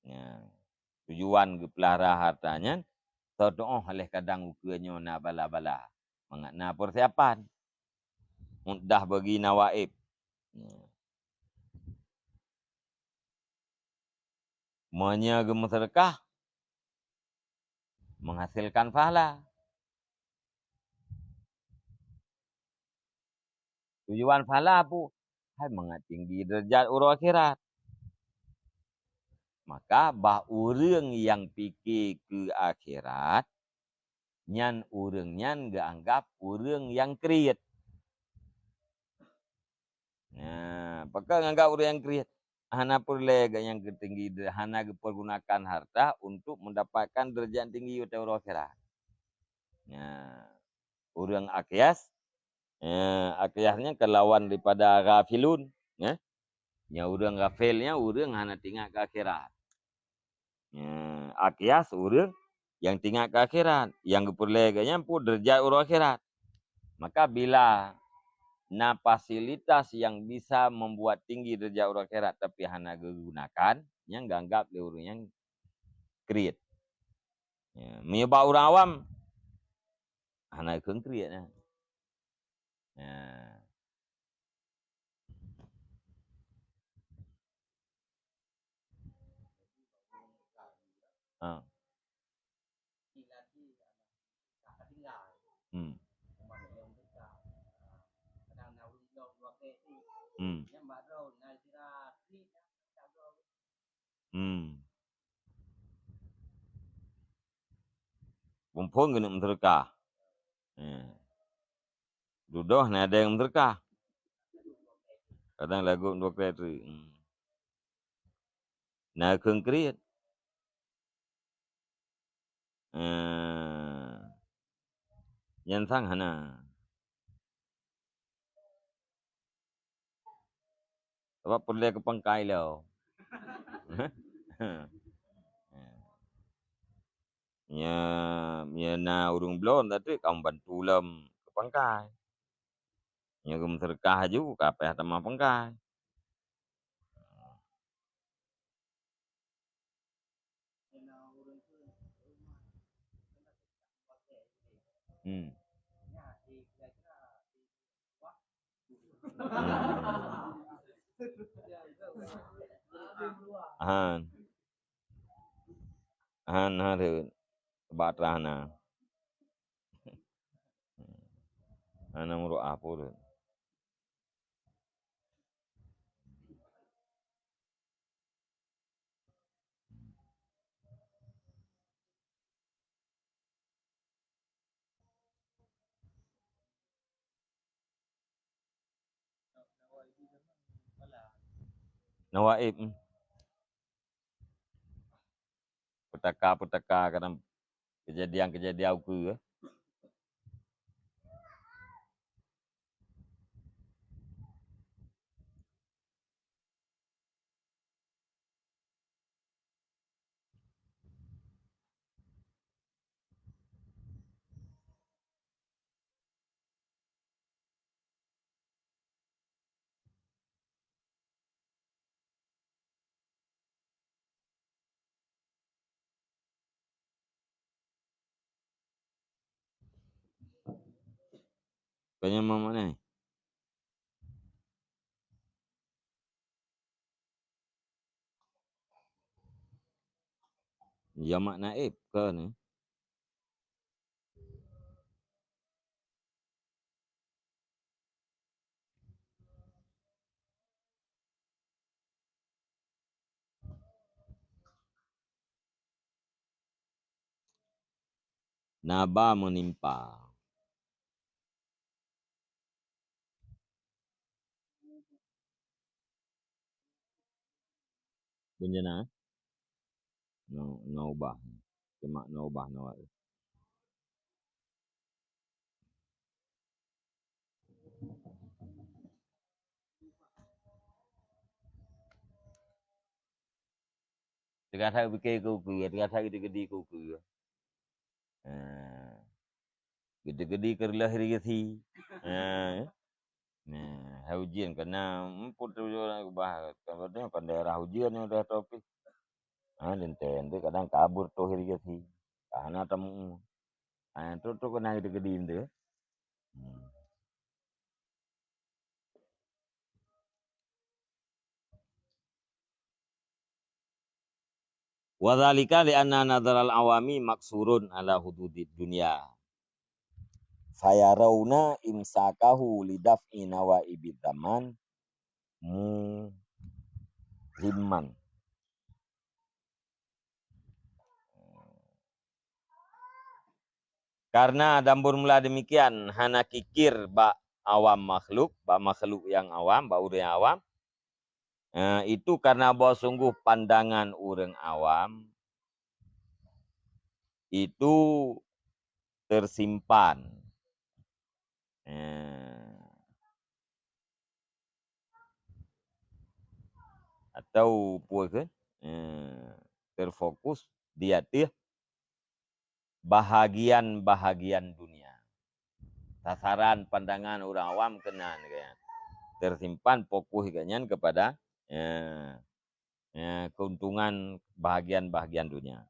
Ya. Tujuan geupeulihara harta nyan, teutuoh leh kadang ukeue nyoe na bala-bala, mangat na persiapan. Mudah bagi nawaib. Ya. Meunyoe geumeuseudeukah, menghasilkan pahala. Tujuan pahala peue? Hai mangat tinggi deurajat uroe akhirat. Maka, bah ureuëng nyang pike keu akhirat, nyan ureuëng nyan geuanggab ureuëng nyang kriet. Nah, pakon nganggab ureuëng nyang kriet? Hana peureulée geuh nyang keutinggi, hana geupeurgunakan harta untuk mendapatkan deurajat tinggi watée uroe akhirat. Nah, ureuëng akyas, eh, akyas nyan keu lawan daripada ghafilun, ya. Nyang ureuëng ghafil nyan ureuëng hana teuingat keu akhirat. Ya, akyas ureuëng nyang teuingat keu akhirat, nyang geupeureulée geuh nyan peue deurajat uroe akhirat. Maka bila na fasilitas nyang bisa membuat tinggi deurajat uroe akhirat tapi hana geugunakan, nyan geuanggab lé ureuëng nyang kriet. Ya, meunyoe bak ureuëng awam, hana kheun kriet nyan. Ya. Ha. Hmm. Hmm. Hmm. Phon-phon keuneuk meuseudeukah. Eh. Dudoh na deng meuseudeukah. Kadang lagu dua kali tu. Hmm. Na kheun kriet. Eh, nyan sang hana. Sabab peureulée keu pangkai lom. Meunyo, meunyo na ureuëng bloe, tateuek ka mubantu lom keu pangkai. Meunyo geumeuseudeukah laju, ka payah tamah pangkai. Hmm. Hmm. Han. Han, han, han. Bak trah na. Hana meuruah pun. Nawaib. Peutaka-peutaka kadang keujadian-keujadian ukeue. Konyang mak makna? Ya mak naib ke ni? Naba meunimpa. Beunjana, eh? Nau-, naubah. Cuma naubah, naubah. Teuka that pike keu ukeue, teuka that geudi-geudi keu ukeue. Ha. Geudi-geudi keu reuloh rezeki. Ha. Nah, hai ujeuen keunan, eumpeue tujoh na keubah, padahai kan daerah ujeuen nyoe daerah tropis. Ha, leuntée nyan kadang kabur toh rezeki. Ka hana tamu. Ha, tu, tu keunan geudi-geudi nyan. Hmm. Wa dzalika li anna nadharal awami maksurun ala hududid dunya. Fayarauna imsakahu li daf'i nawaibid zaman muhimman. Karena dan bermula demikian hana kikir bak awam makhluk, bak makhluk nyang awam, bak ureuëng awam. Eh, itu karena bahwa sungguh pandangan ureuëng awam itu tersimpan. Eh, atau peue kheun, eh, terfokus di ateueh bahagian-bahagian dunia. Sasaran pandangan ureuëng awam keunan, kan. Tersimpan fokus geuhnyan kepada, eh, eh, keuntungan bahagian-bahagian dunia.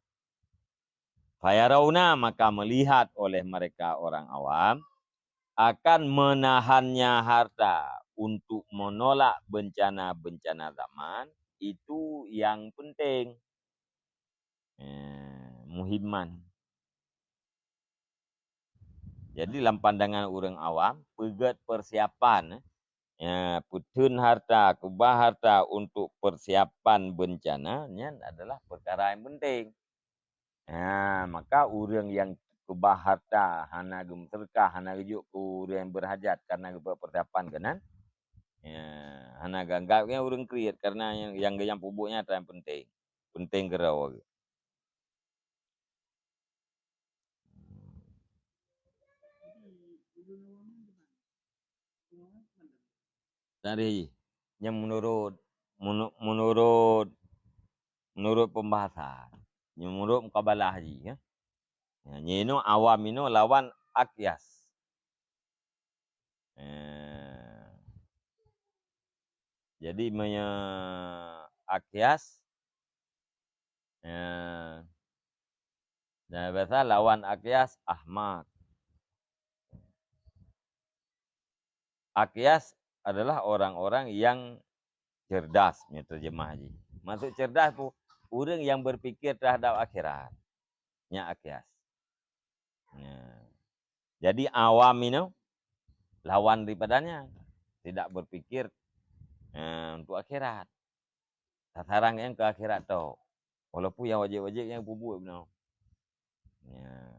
Fayarauna, maka melihat oleh mereka orang awam, akan menahannya harta untuk menolak bencana-bencana zaman, itu yang penting. Eh, muhimman. Jadi, lam pandangan ureuëng awam, peugét persiapan, eh, ya, peutheun harta, keubah harta untuk persiapan bencana, nyan adalah perkara nyang penting. Ha, maka ureuëng nyang keubah harta, hana geumeuseudeukah, hana geujok keu ureuëng nyang beurhajat karena geupeusiapan keunan, ya, hana geuanggab nyan ureuëng kriet, karena nyang, nyang geunyang peubuet nyan atra nyang penting. Penting keudroe geuh. Tadi, nyang menurut, menu-, menurut, menurut pembahasan, nyang menurut mukabalah jih, ya. Nyan inoe awam inoe lawan akyas. Eh. Jadi meunyoe akyas, eh, dan biasa lawan akyas ahmak. Akyas adalah orang-orang yang cerdas, nyan terjemah jih. Maksud cerdas tu, ureuëng yang berpikir terhadap akhirat. Nyan akyas. Nah. Jadi awam inoe lawan daripadanya, tidak berpikir, eh, untuk akhirat. Sasaran nyan keu akhirat tok. Walaupun nyang wajéb-wajéb nyan peubuet bunoe. Ya.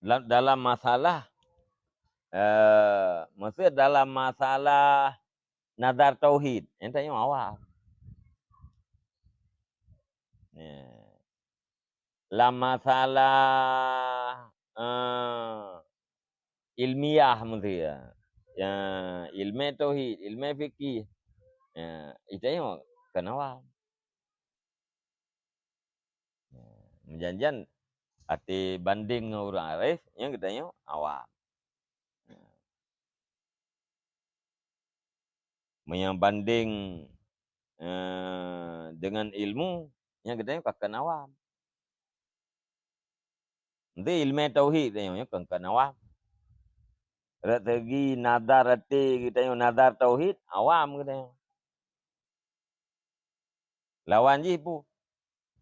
La-, dalam masalah, eh, maksud dalam masalah nazar tauhid, nyan tanyoe awam. Ya. Lam masalah, eh, ilmiah meusti ya. Ya, ilmu tauhid, ilmu fikih. Ya, itu nyoe kon awam. Ya, meujan-jan até banding ngon ureuëng arif, nyan geutanyoe awam. Ya. Meunyoe banding, eh, dengan ilmu, nyan geutanyoe ka kon awam. Nyan ilmu tauhid geutanyoe nyan kon, kon awam. Rot segi nazar até geutanyoe, nazar tauhid, awam geutanyoe. Lawan jih peue?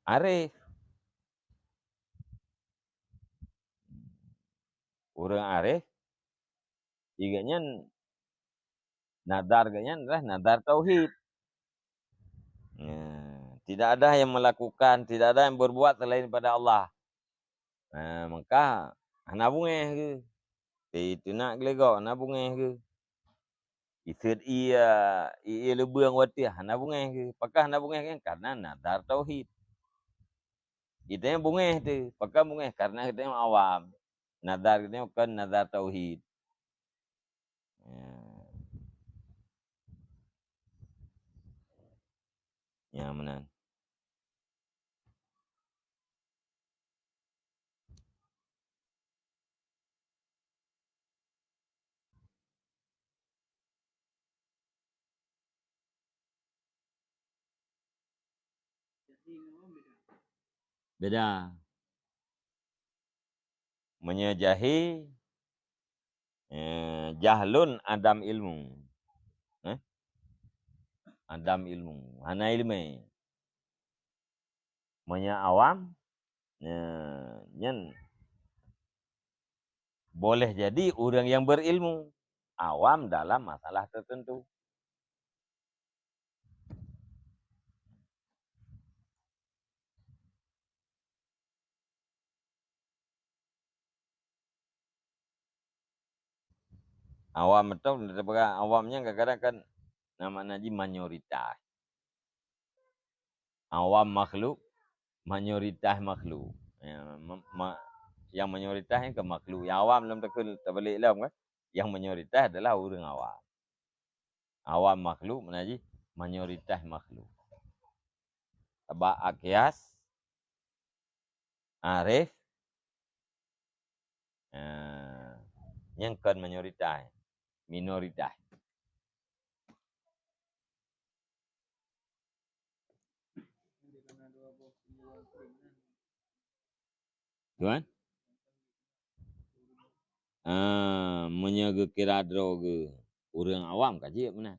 Arif. Ureuëng arif, gobnyan nazar gobnyan adalah nazar tauhid. Ya, tidak ada yang melakukan, tidak ada yang berbuat selain pada Allah. Nah, maka hana beungéh geuh. Di teunak geuligok hana beungéh geuh. Iseuet ié, ié leubeung watée hana beungéh geuh. Pakon hana beungéh geuh? Karena nazar tauhid. Geutanyoe beungéh teuh. Pakon beungéh? Karena geutanyoe awam. Nazar geutanyoe kon nazar tauhid. Ya. Ya, meunan. Beda. Meunyoe jahi, eh, jahlun adam ilmu. Eh? Adam ilmu, hana iéleumé. Meunyoe awam, eh, nyan boleh jadi ureuëng yang berilmu, awam dalam masalah tertentu. Awam mantong, awam nyan kadang-kadang kan na makna jih mayoritas. Awam makhluk, mayoritas makhluk. Ya, ma-, ma-, nyang mayoritas nyan kan makhluk. Nyang awam lom takheun tabalek lom kan. Nyang mayoritas adalah ureuëng awam. Awam makhluk makna jih mayoritas makhluk. Sabab akyas, arif, eh, nyan kon mayoritas, minoritas. Tuan? Ah, meunyoe geukira droe geuh ureuëng awam ka jeuet meunan.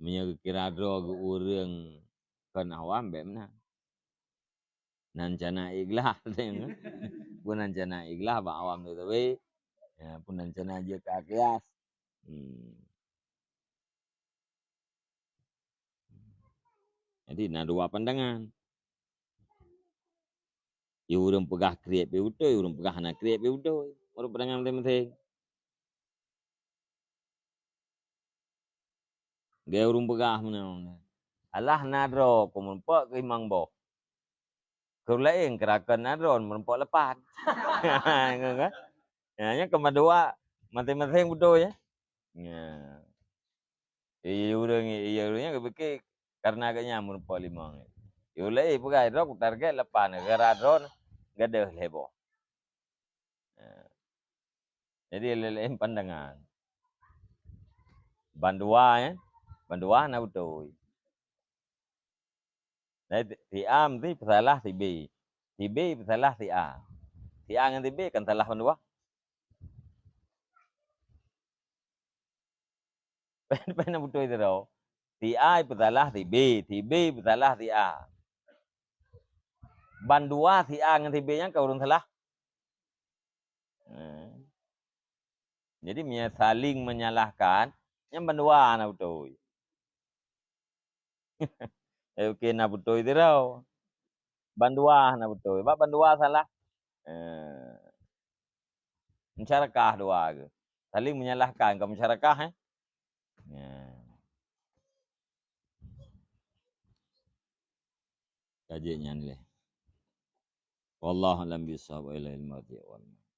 Meunyoe geukira droe geuh ureuëng kon awam, bék meunan. Nan cana iglah, peue nan cana iglah bak awam tu sabe. Ya, peue nan cana jeuet keu akyas. Hmm. Jadi na dua pandangan. Yue ureuëng peugah kriet pih beutôi, ureuëng peugah hana kriet pih beutôi. Meunurot pandangan maséng-maséng. Geu ureuëng peugah meunan. Alah na droe ku meurumpok keu limong boh. Keu laén keu rakan na droe meurumpok lapan. Ngon kan? Ya, nyan keu mandua maséng-maséng beutôi ya. Ya. Iya ureuëng, iya ureuëng nyan geupike karena geuhnyan meureumpok limong. Iya ulée peugah droe kutarget lapan, gara droe gadôh lhée boh. Ya. Jadi laén-laén pandangan. Bandua, ya. Bandua na beutôi. Jadi si A meusti peusalah si B. Si B peusalah si A. Si A ngon si B kan salah bandua. Pen, pen na beutôi sidroe. Si A peusalah si B, si B peusalah si A. Bandua si A ngon si B nyan ka ureuëng salah. Eh. Jadi meunyo saling menyalahkan, nyan bandua na beutôi. Eh, oke, na beutôi sidroe. Bandua na beutôi. Bak bandua salah. Eh. Musyarakah dua ke. Saling menyalahkan ka musyarakah, eh. Ya. Ka jeuet nyan lé. Wallahu a'lam bissawab, wa ilaihi al-marji' wal ma'ab.